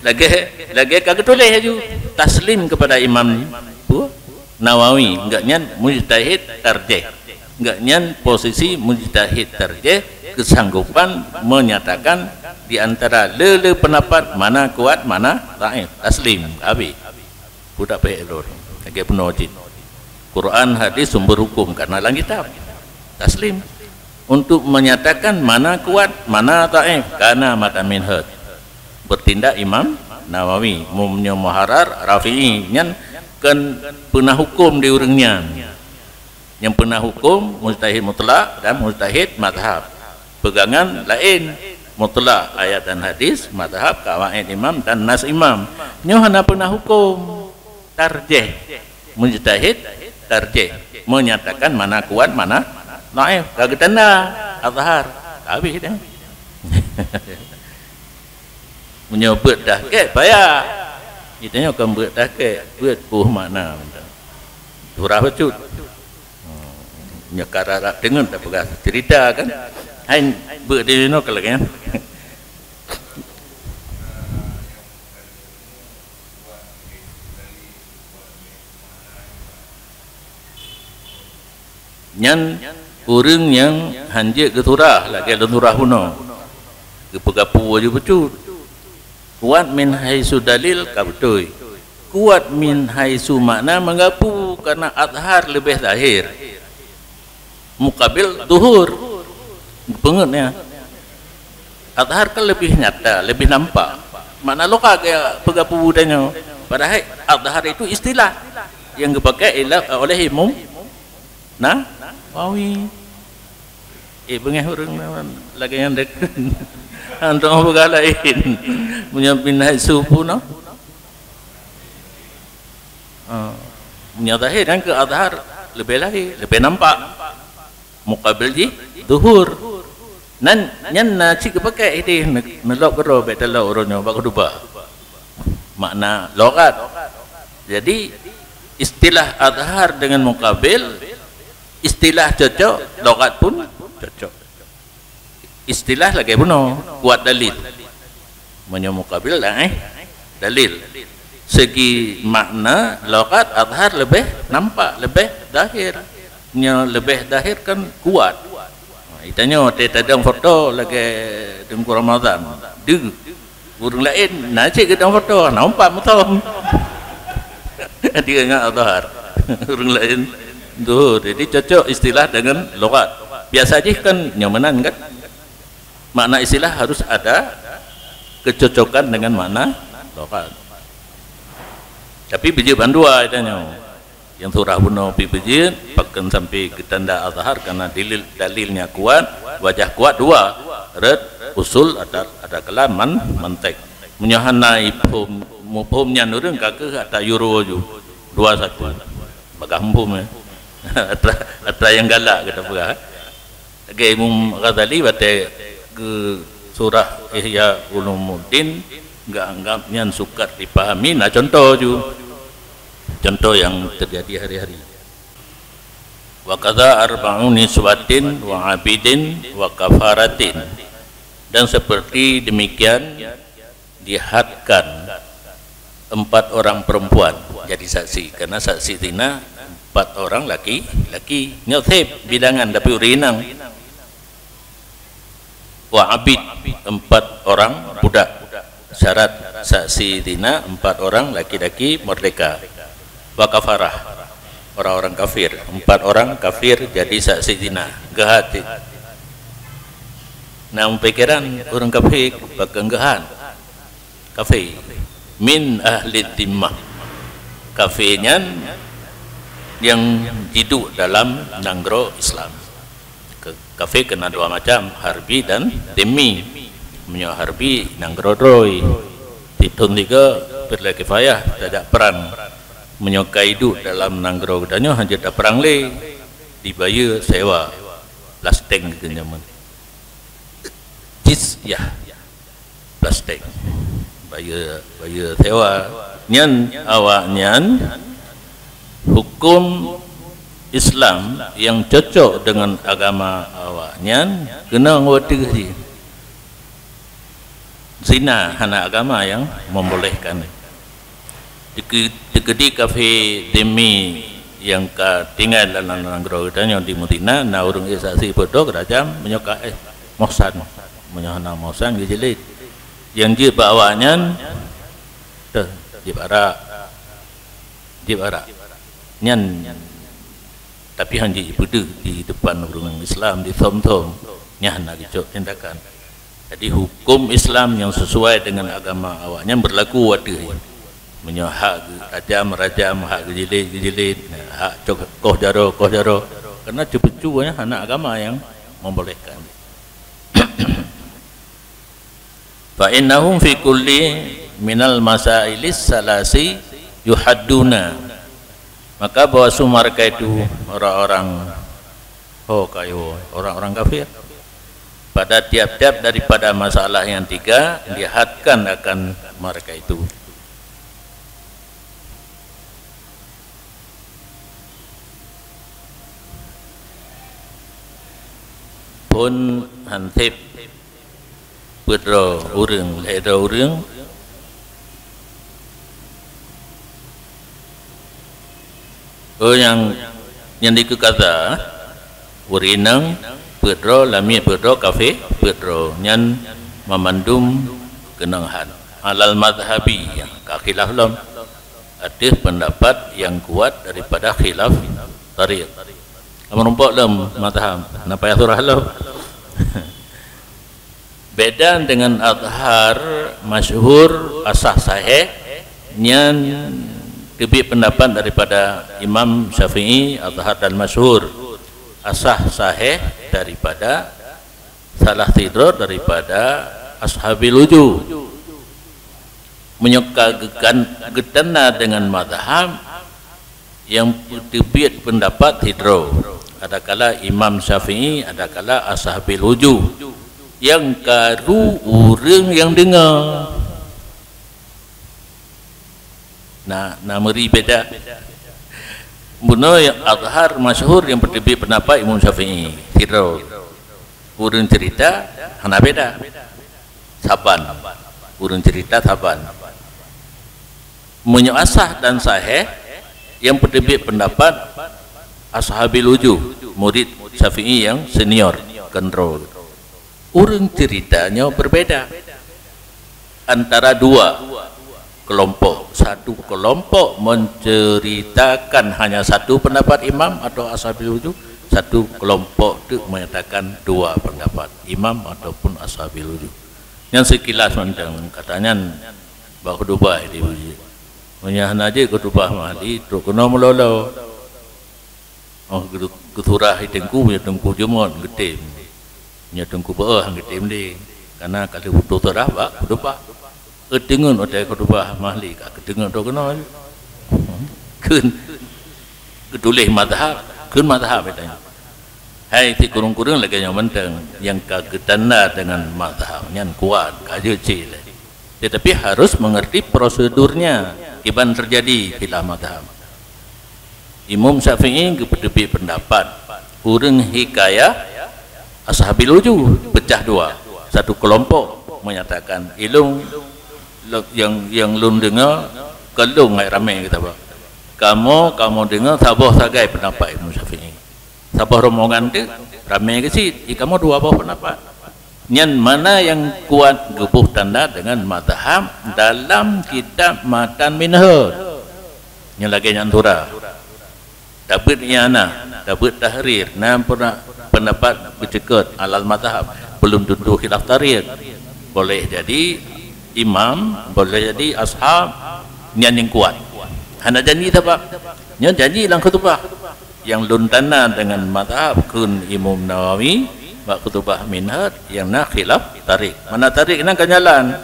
Lagée, lagée ka geutuléh laju taslim kepada Imam pu Nawawi, enggak nyan mujtahid tarjih. Enggak nyan posisi mujtahid tarjih, kesanggupan menyatakan di antara le-le pendapat mana kuat, mana dhaif. Taslim, habis. Budak payah lôn. Lagée bunoe cit. Quran, hadis, sumber hukum karena lam kitab. Taslim. Untuk menyatakan mana kuat, mana dhaif, karena mata minhaj. Bertindak Imam Nawawi, mum nyoe Muharrar, Rafi'i, nyan kan peuna hukum di ureuëng nyan. Nyang peuna hukum mujtahid mutlak dan mujtahid mazhab. Pegangan laén. Mutlak ayat dan hadis, mazhab, qawaid imam dan nas imam. Nyoe hana peuna hukum. Tarjih. Mujtahid tarjih. Menyatakan mana kuat, mana dhaif. Ka geutanda azhar. Ka habéh dah. Meunyoe beuet dah kek, payah. Geutanyoe kon beuet dah kek, beuet boh makna. Surah bacut. Hmm, nyoe ka rab-rab teungeut dah peugah cerita kan. Hai beuet di nyoe ka lagèe nyan. Nyan ureueng nyang hanjeuet geusurah lagèe lôn surah bunoe. Geupeugah peue jih bacut. Kuat min haitsu dalil ka beutôi. Kuat min haitsu makna meugapu karena azhar leubeh zahir. Mukabil zuhur. Peungeut nyan. Azhar kan lebih nyata, lebih nampak. Makna lugha geupeugah peue tanyoe. Padahai azhar itu istilah yang dipakai oleh Imam Nawawi. Eh, beungéh ureueng lagèe nyan dek. Antum peugah laén. Meunyoe min haitsu pun, no? Ha. Meunyoe zahir kan keu azhar leubeh lahé, leubeh nampak. Mukabil jih zuhur. Nan nyan na cit geupakai idéh ne-, neulok keudroe bèk talok uroe nyoe bak khutubah. Makna lughat. Jadi istilah azhar dengan mukabil, istilah cocok, lughat pun cocok. Istilah lagèe bunoe, kuat dalil. Meunyoe mukabil laén, eh, dalil. Segi makna lughat azhar leubeh nampak, leubeh zahir. Nyoe leubeh zahir kan kuat. Ha, itanyoe teuh tadong foto lagèe Teungku Ramadhan. Deuh. Ureueng laén na cit geudong foto, na umpat meuthom. Dia ngat azhar. Ureueng laén zuhur. Jadi cocok istilah dengan lughat. Biasa jih kan nyoe meunan kan? Makna istilah harus ada kecocokan dengan makna lughat. Tapi beujeuet bandua itanyoe. Nyang surah bunoe pih beujeuet, pakon sampai geutanda azhar karena dalil, dalilnya kuat, wajah kuat dua, rot, usul, ada, ada kalam, man-, mantek. Meunyoe hana iphom, muphom nyan ureueng ka keuh ata euro ju, dua satu. Bagah muphom, ya. Atra, atra nyang galak gata peugah. Lagèe Imam Ghazali watèe geusurah Ihya Ulumuddin, geuanggap nyan sukat dipahami, na contoh ju. Contoh yang terjadi hari-hari. Wa kadza arba'u niswatin wa abidin wa kafaratin. Dan seperti demikian dihadkan empat orang perempuan jadi saksi, karena saksi zina empat orang laki-laki. Nyoe sép bilangan tapi ureueng inong. Wa abid, empat orang budak. Syarat saksi zina empat orang laki-laki merdeka. Wa kafarah, orang-orang kafir. Empat orang kafir jadi saksi zina. Geuhat. Nah, pikiran ureueng kafé pakon geuhat. Kafé min ahli dhimmah. Kafé nyan nyang jiduek dalam nanggroe Islam. Ke-, kafé keunan dua macam, harbi dan dhimmi. Meunyoe harbi nanggroe droe, sithon sigoe fardhu kifayah tajak prang. Meunyoe ka iduek dalam nanggroe geutanyoe hanjeuet taprang lé, dibayeue sewa, plasteng keu jameun. Jizyah. Plasteng. Bayeue, bayeue sewa. Nyan awaknyan huköm Islam nyang cocok deungon agama awaknyan keunong watèe jih. Zina hana agama nyang membolehkan. Dike-, dikeudi kafé dhimmi nyang ka tinggai lam nanggroe geutanyoe di Madinah, na ureuëng ék saksi beudôh geurajam, meunyoe ka éh muhsan. Meunyoe hana muhsan geujilid. Nyang jeuet bak awaknyan, teuh, jieb arak. Jieb arak. Nyan Tapi hana jipeudeuh di depan ureuëng Islam, dithom-thom, nyan hana geucok tindakan. Jadi huköm Islam nyang sesuai dengan agama awaknyan berlaku ateueh. Meunyoe hak geu-, rajam, rajam, hak geujilid, geujilid, hak cok-, koh jaroe, koh jaroe. Karena ceupeucu nyan hana agama nyang membolehkan. Fa innahum fi kulli minal masailis salasi yuhadduna. Maka bahwa mereka itu orang-orang, oh kayo, orang-orang kafir. Pada tiap-tiap daripada masalah yang tiga dihadkan akan mereka itu. Phon hansép peudroe ureuëng lhée droe ureuëng. Oh, nyang, nyang dikeukata, ureuëng inong peudroe, lamiet peudroe, kafé peudroe, nyan mamandum keunong han. Alal mazhabi, nyang ka khilaf lom ateueh peundapat nyang kuat daripada khilaf tariq. Kamu rumpok lom mazhab, na payah surah lom. Beda dengan azhar masyhur, asah sahih, nyan teubiet peundapat daripada Imam Syafi'i, azhar dan masyhur, asah sahih daripada salah sidroe daripada ashabil wujuh. Meunyoe ka geukan-, geutanda dengan mazhab, nyang peuteubiet peundapat sidroe, adakala Imam Syafi'i, adakala ashabil wujuh, nyang karu ureuëng nyang deungoe. Na, na meuri beda. Bunoe azhar masyhur nyang peuteubiet peundapat Imam Syafi'i, sidroe. Ureuëng cerita hana beda. Saban. Ureuëng cerita saban. Meunyoe asah dan sahih, nyang peuteubiet peundapat ashabil wujuh, murid Syafi'i nyang senior, keunroe. Ureuëng cerita nyoe berbeda antara dua kelompok. Satu kelompok menceritakan hanya satu pendapat imam atau ashabil wujuh, satu kelompok tu menyatakan dua pendapat, imam ataupun ashabil wujuh. Nyang sekilas mantong, kata nyan bak khutubah di masjid. Meunyoe hana jeuet khutubah mahali, trok keunoe meulolo. Oh, geu-, geusurah i teungku, meunyoe teungku jeumot geutem. Meunyoe teungku beu'oh han geutem lé. Kana ka lheueh putôh surah bak khutubah. Euteungeut watée khutubah mahali ka geuteungeut droe keunoe. Kheun geutuléh mazhab, kheun mazhab geutanyoe. Hai, si kureueng-kureueng lagée nyoe mantong, nyang ka geutanda deungon mazhab nyan kuat, ka jeuet cit lé. Tetapi harus mengerti prosedurnya, kiban terjadi khilaf mazhab. Imam Syafi'i geupeuteubiet peundapat, ureuëng hikayah ashabil wujuh pecah dua. Satu kelompok menyatakan, "Ilong lo-, nyang, nyang lôn deungoe, keu lôn hai ramé geutanyoe. Kamoe, kamoe deungoe saboh sagai peundapat Imam Syafi'i." Saboh rombongan tu ramé geucit, i kamoe dua boh peundapat. Nyan mana nyang kuat geuboh tanda deungon mazhab dalam kitab Matan Minhaj. Nyan lagée nyan surah. Tabeuet i'anah, tabeuet tahrir, na peunapat geuceukeut alal mazhab, belum tentu khilaf tariq. Boleh jadi imam, boleh jadi ashab, nyan nyang kuat. Hana janji sabab. Nyan janji lam khutubah. Nyang lôn tanda deungon mazhab kheun Imam Nawawi bak khutubah Minhaj nyang na khilaf tariq. Mana tariq nan ka jalan?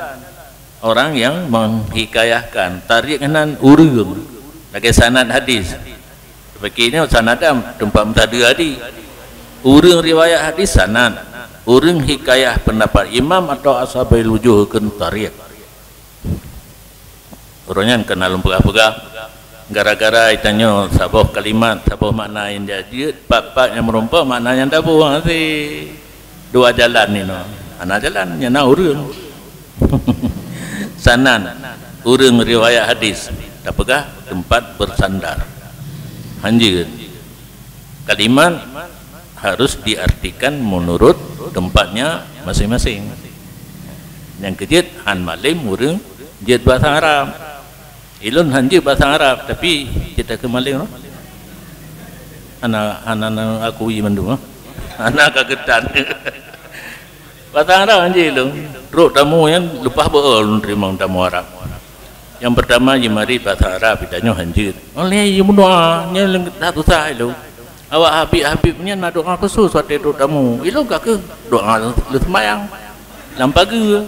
Orang yang menghikayahkan tariq nan ureuëng. Lagée sanad hadis. Seperti ini sanad am tempat meusadeue hadis. Ureuëng riwayat hadis sanad. Ureuëng hikayah pendapat imam atau ashabil wujuh kheun tariq. Uroe nyan keunan lôn peugah-peugah, gara-gara itanyoe saboh kalimat, saboh makna nyang jeuet, pat-pat nyang meurumpok makna nyang taboh hase. Dua jalan inoe. Hana jalan, nyang na ureuëng. Sanad, ureuëng riwayat hadis, tapeugah tempat bersandar. Hanjeuet. Kalimat harus diartikan menurut tempatnya masing-masing. Nyang keujeuet, han malem ureuëng jeuet basa Arab. Ilôn han jeuet basa Arab, tapi jeuet takheun malem, noh. Hana, hana, hana akui mandum, noh. Hana ka geutan. Basa Arab han jeuet ilôn. Trok tamu nyan leupah beu'oh lôn teurimong tamu Arab. Nyang peurtama jimari basa Arab, itanyoe han jeuet. Oleh jimeudoa, nyan leueng that susah ilôn. Awak habib-habib nyan na doa khusos watée trok tamu. Ilôn ka kheueh doa lheueh seumayang lam pageue.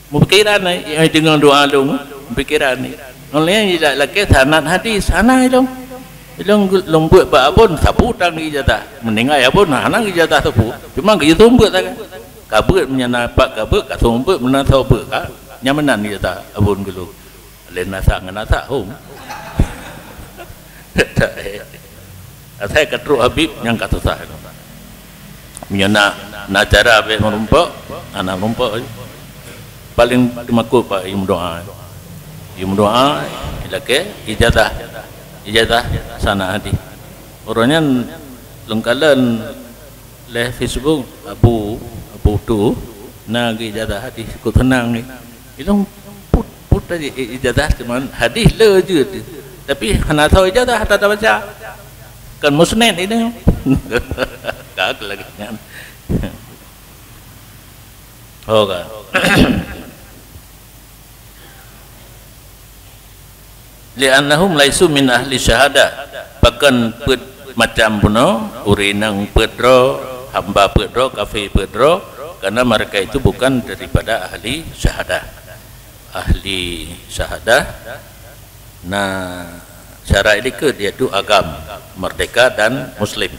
Mupikiran, eh, nyang deungoe doa lôn, mupikiran, eh. Ulèh nyan lakèe sanad hadis, hana ilôn. Ilôn, lôn beuet bak Abon, sapeue tan ijazah. Meuninggai Abon, hana ijazah sapeue. Cuma geuyue seumeubeuet sagai. Ka beuet meunyoe na pat ka beuet, ka seumeubeuet meunyoe na soe beuet ka. Nyan meunan ijazah Abon geulôn. Lé nasa ngon nasa hom. Asai ka trok Habib nyang ka susah. Meunyoe na, na cara bèk meurumpok, hana meurumpok. Paléng teumakot bak ié meudoa. Ié meudoa, ilakèe ijazah. Ijazah sanad hadis. Uroe nyan lôn kalon lé Facebook Abu, Abu Tu na geuijazah hadis, kok seunang ni. Ilôn put, put tadi i-, ijazah, cuman hadis le jeuet. Tapi hana soe ijazah, hana tabaca. Kan musnad ini. Ka lagèe nyan. Ho ka. Li'annahum laisu min ahli syahadah. Pakon peuet macam bunoe, ureueng nyang peuet droe, hamba peuet droe, kafé peuet droe, karena mereka itu bukan daripada ahli syahadah. Ahli syahadah, na syarat dikeue, yaitu agam, merdeka dan muslim.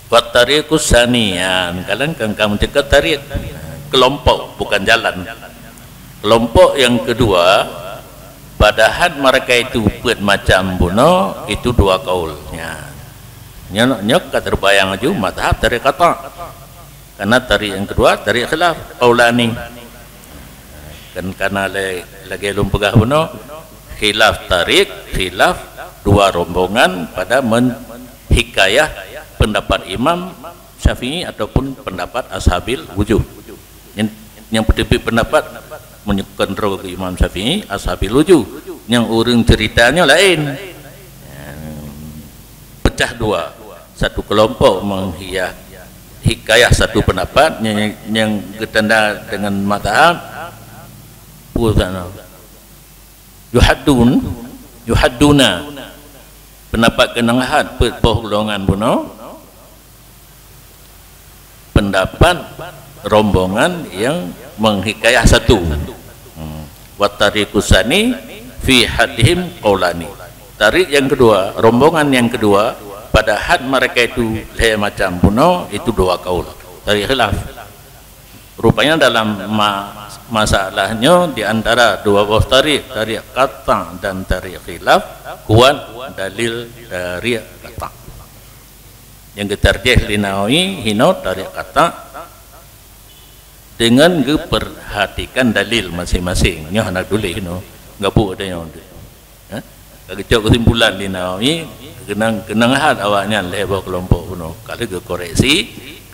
Wat tariqus tsani, ya, kalian kan kamu cakap tariq, kelompok, bukan jalan. Kelompok yang kedua, padahal mereka itu peuet macam bunoe, itu dua kaul. Ya. Nyoe, nyoe ka terbayang laju mazhab tariq qata'. Karena tariq yang kedua, tariq khilaf, qaulani. Kan, karena lé-, lagèe lôn peugah bunoe, khilaf tariq, khilaf dua rombongan pada men-, hikayah pendapat Imam Syafi'i ataupun pendapat Ashabil Wujuh. Nyang, nyang peuteubiet pendapat meunyoe keudroe keu Imam Syafi'i, Ashabil Wujuh. Nyang ureueng ceurita nyoe laén. Pecah dua. Satu kelompok menghiyah-, hikayah satu pendapat nyang, nyang geutanda dengan mazhab, peue sana. Yuhaddun, yuhadduna. Pendapat keunong hat peuet boh golongan bunoe. Pendapat rombongan yang menghikayah satu. Hmm. Wa tariqus tsani fi haddihim qaulani. Tariq yang kedua, rombongan yang kedua, pada had mereka itu lhèe macam bunoe, itu dua kaul. Tariq khilaf. Rupanya dalam ma-, masalah nyoe di antara dua boh tariq, tariq qata' dan tariq khilaf, kuat dalil tariq qata'. Nyang geutarjih lé Nawawi hino tariq qata' dengan geupeurhatikan dalil maséng-maséng. Nyoe hana tuléh hino, gabuk ada nyoe. Ha? Ka geucok keusimpulan lé Nawawi, keunong, keunong hat awaknyan lhèe boh keulompok bunoe. Ka lheueh geukoreksi,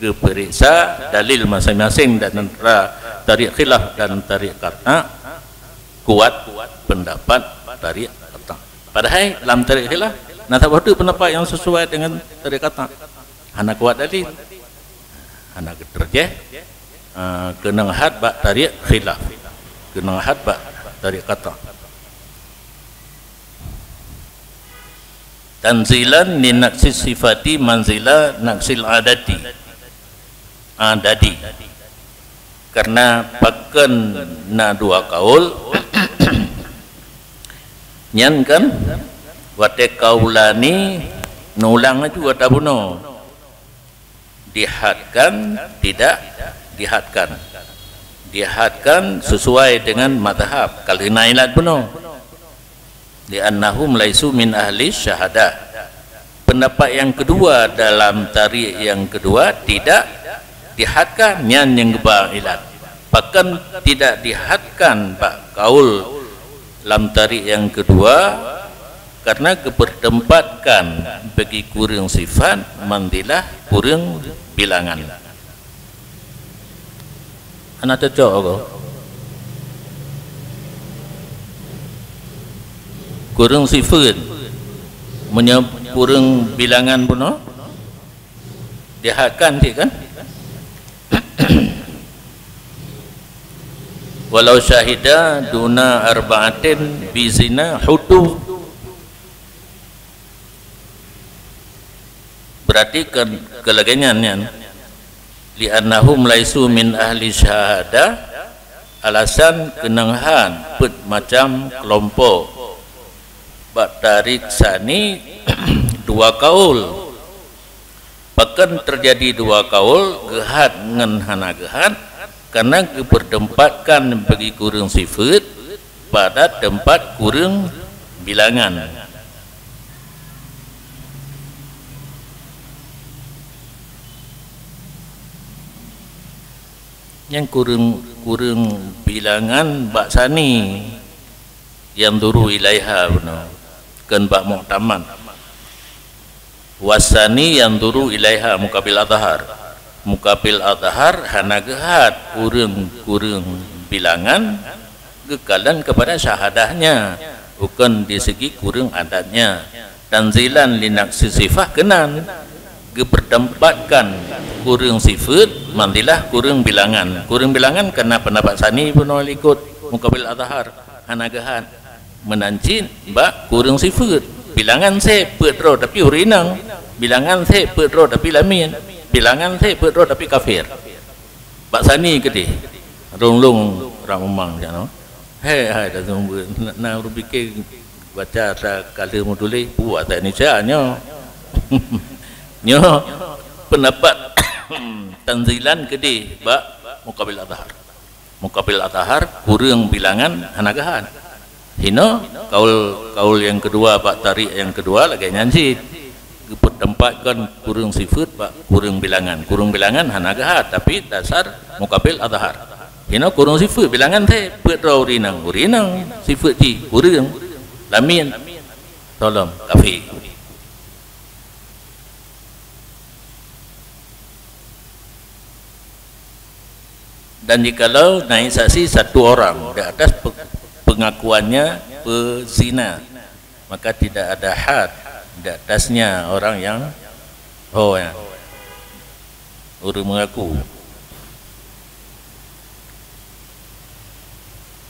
geupeuriksa dalil maséng-maséng dan antara tariq khilaf dan tariq qata', kuat pendapat tariq qata'. Padahai lam tariq khilaf na saboh teuk pendapat nyang sesuai dengan tariq qata'. Hana kuat dalil. Hana geutarjih, eh, keunong hat bak tariq khilaf. Keunong hat bak tariq qata'. Tanzilan li naqsis sifati manzila naqsil adati. Adadi. Karena pakon na dua kaul, nyan kan, watèe qaulani neulang laju ata bunoe. Dihadkan, tidak dihadkan. Dihadkan sesuai dengan mazhab, ka lheueh na ilat bunoe. Li'annahum laisu min ahli syahadah. Pendapat yang kedua dalam tariq yang kedua tidak dihadkan, nyan nyang geuba ilat. Pakon tidak dihadkan bak kaul lam tariq yang kedua, karena geupeutempatkan bagi kureueng sifat manzilah kureueng bilangan. Hana cocok aku. Kureueng sifat, meunyoe kureueng bilangan bunoe, dihadkan cit kan? Walau syahida duna arba'atin bizina hudu. Berarti ke, ke lagèe nyan, nyan. Li'annahum laisu min ahli syahadah, alasan keunong han peuet macam keulompok bak tarik sani dua kaul. Pakon teujadi dua kaul, geuhat ngon hana geuhat? Kareuna geupeuteumpatkan bagi kureueng sifeuet pada teumpat kureueng bilangan. Nyang kureueng, kureueng bilangan bak sani, yanzuru ilaiha bunoe, kon bak mu'tamad. Wasani yanzuru ilaiha muqabil azhar. Muqabil azhar hana geuhat ureueng kureueng bilangan, geukalon keupada syahadahnya, bukon di segi kureueng adatnya. Tanzilan linafsi sifah keunan, geupeuteumpatkan kureueng sifeuet manzilah kureueng bilangan. Kureueng bilangan kana peundapat sani bunoe likot muqabil azhar, hana geuhat. Meunan cit bak kureueng sifeuet. Bilangan sép peuet droe tapi ureueng inong. Bilangan sép peuet droe tapi lamin. Bilangan sép peuet droe tapi kafir. Bak sani keudeh. Rong-rong ureueng umang jak nyoe. Hai, hai, dah sumber. Na, na ureueng pike baca atra ka lheueh meutuléh, puasa Indonesia nyoe. Nyoe peundapat tanzilan keudeh bak muqabil azhar. Muqabil azhar, kureueng bilangan hana geuhat. Hino kaul, kaul nyang keudua bak tarik nyang keudua lagèe nyan cit. Geupeuteumpatkan kureueng sifeuet bak kureueng bilangan. Kureueng bilangan hana geuhat, tapi dasar muqabil azhar. Hino kureueng sifeuet, bilangan sép, peuet droe ureueng inong, ureueng inong, sifeuet jih kureueng, lamin, tolom, kafé. Dan jikalau naik saksi satu orang di atas pe-, pengakuannya pezina, maka tidak ada had di atasnya orang yang, oh, ya, ureueng mengaku.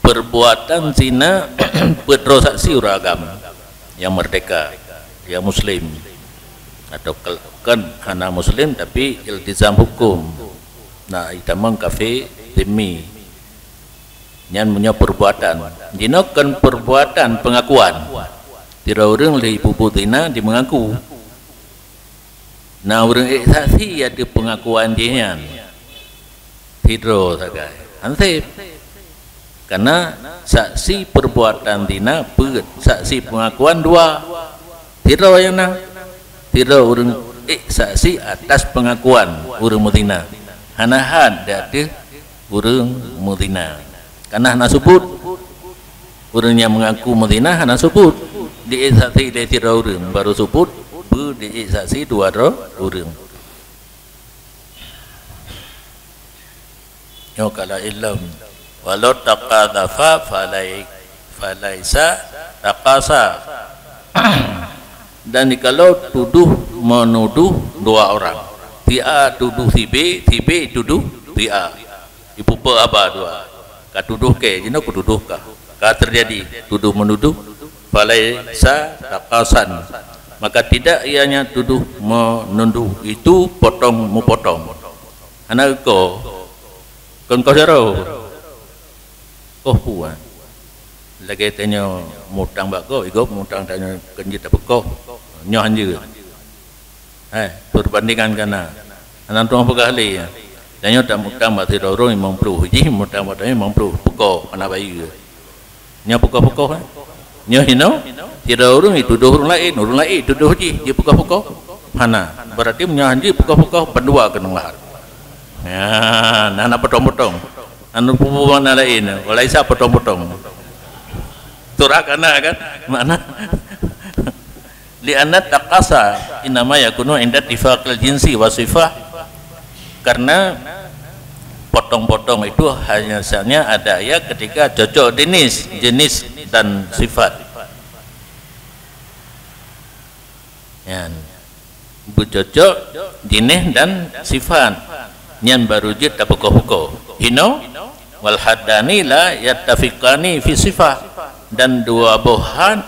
Perbuatan zina peuet droe saksi ureueng agam nyang merdeka, nyang muslim, atau ke-, kon hana muslim tapi iltizam huköm, na itamong kafé zimmi. Nyan meunyoe perbuatan, jinoe kon perbuatan, pengakuan. Sidroe ureueng lheueh peubuet zina, jimeungaku. Na ureueng ék saksi ateueh peungakuan jih nyan? Sidroe sagai. Hana sép. Karena saksi perbuatan zina peuet, saksi pengakuan dua. Sidroe nyang na. Sidroe ureueng ék saksi atas pengakuan ureueng meuzina. Hana had di ateueh ureueng meuzina. Karena hana subut. Ureueng nyang mengaku meuzina hana subut. Di ék saksi lé sidroe ureueng, baru subut beu di ék saksi dua droe ureueng. Nyoe kalau ilom. Walau taqadzafa falai-, falaisa taqasa. Dan jikalau tuduh menuduh dua orang. Si A tuduh si B, si B tuduh si A. Ipupe haba dua. Ka tuduh kèe, jinoe kutuduh kah. Ka teujadi tuduh menuduh, falaisa taqasan. Maka tidak ianya tuduh menuduh itu potong mupotong. Hana ko, kon koh jaroe. Koh puan. Lagèe tanyoe mutang bak gob, igob mutang tanyoe keu jeuet tapeukoh. Nyoe hanjeuet. Hai, perbandingan kana. Hana tuang peugah lé. Tanyoe tamutang bak sidroe ureueng limong ploh, jih mutang bak tanyoe limong ploh, peukoh hana bayeue. Nyoe peukoh-peukoh, eh? Nyoe hinoe, sidroe ureueng itudoh ureueng laén, ureueng laén itudoh jih, jipeukoh-peukoh. Hana. Berarti meunyoe hanjeuet peukoh-peukoh, bandua keunong lahat. Ya, na, na potong-potong. Anu peue makna laén, walaisa potong-potong. Turak kana kan? Makna Li'anna taqasa innama yakunu inda ittifaqil jinsi wa sifah. Karena potong-potong itu hanya saja ada ya ketika cocok jenis, jenis dan sifat. Nyan. Beucocok jenis dan sifat. Nyan baru jeuet tapeukoh-peukoh. Hino, wal haddani la yattafiqani fi sifah. Dan dua boh had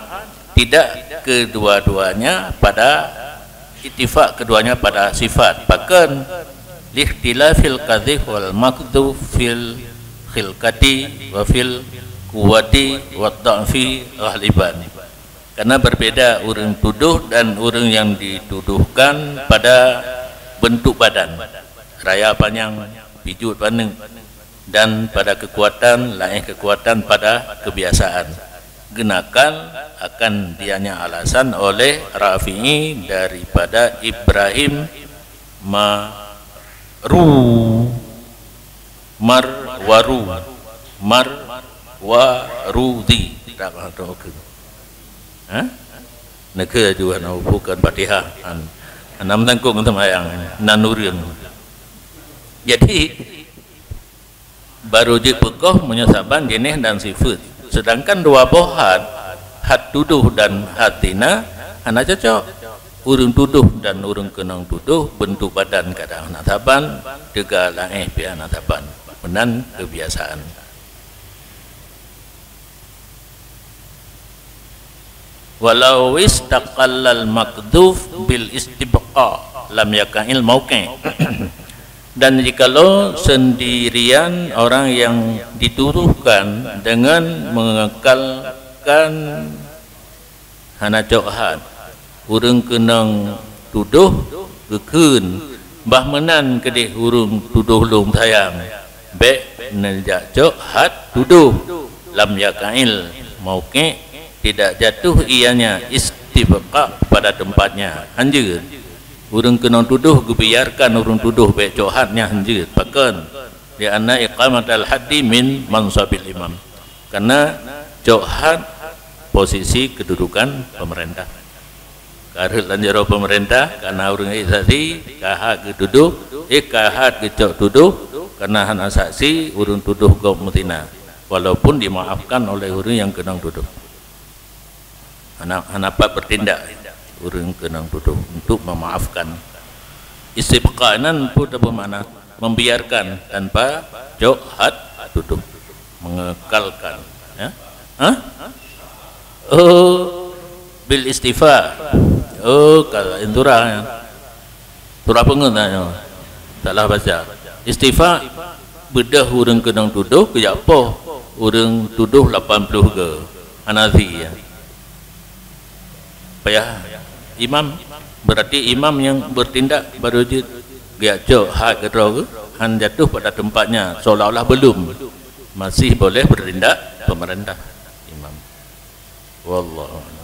tidak kedua-duanya pada ittifaq keduanya pada sifat. Pakon Ikhtilafil qadzif wal maqdzuf fil khilqati wa fil quwwati wad dha'fi ghaliban. Karena berbeda ureuëng tuduh dan ureuëng yang dituduhkan pada bentuk badan, raya panyang, pijuet paneuk, dan pada kekuatan, laéh kekuatan pada kebiasaan. Genakan akan dianya alasan oleh Rafi'i daripada Ibrahim Maru Marwaru Marwarudi. Tak tahu ke? Ha? Neke juga na bukan Fatihah. An, anam tangkong semayang. Nan urun. Jadi, baru jeuet peukoh meunyoe saban jeuneh dan sifeut. Sedangkan dua boh hat, hat tudoh dan hat zina, hana cocok. Ureuëng tudoh dan ureuëng keunong tudoh, bentuk badan kadang hana saban, teuga laéh pih hana saban. Meunan kebiasaan. Walau istaqallal maqdzuf bil istibqa lam yaqa'il mauqi'. Dan jikalau sendirian orang yang dituduhkan dengan mengekalkan hana cok hat, ureuëng keunong tudoh geukheun, bah meunan keudeh ureuëng tudoh lôn sayang, bék neujak cok hat tudoh, lam yaqa'il mauqi', tidak jatuh ianya istibqa pada tempatnya. Hanjeuet. Ureuëng keunong tudoh geubiarkan ureuëng tudoh bék cok hat nyan hanjeuet. Pakon? Li'anna iqamatal haddi min mansabil imam. Karena cok hat posisi kedudukan pemerintah. Ka rhot lam jaroe pemerintah, kana ureuëng ék saksi, ka hat geutudoh, éh, ka hat geucok tudoh, kana hana saksi, ureuëng tudoh gob meutina, walaupun dimaafkan oleh ureuëng nyang keunong tudoh. Hana, hana pat bertindak ureuëng keunong tudoh untuk memaafkan. Istibqa nan peue teupeu makna? Membiarkan tanpa cok hat tudoh, mengekalkan, ya. Hah? Oh, bil istifa. Oh, kalau intura, ya. Surah peungeut nyoe. Salah baca. Istifa, beudôh ureuëng keunong tudoh, geujak poh ureuëng tudoh lapan ploh go. Hanazi, ya. Payah imam, berarti imam yang bertindak baru jeuet geujak cok hat keudroe geuh, han jatuh pada tempatnya, seolah-olah belum, masih boleh bertindak pemerintah, imam. Wallahu a'lam.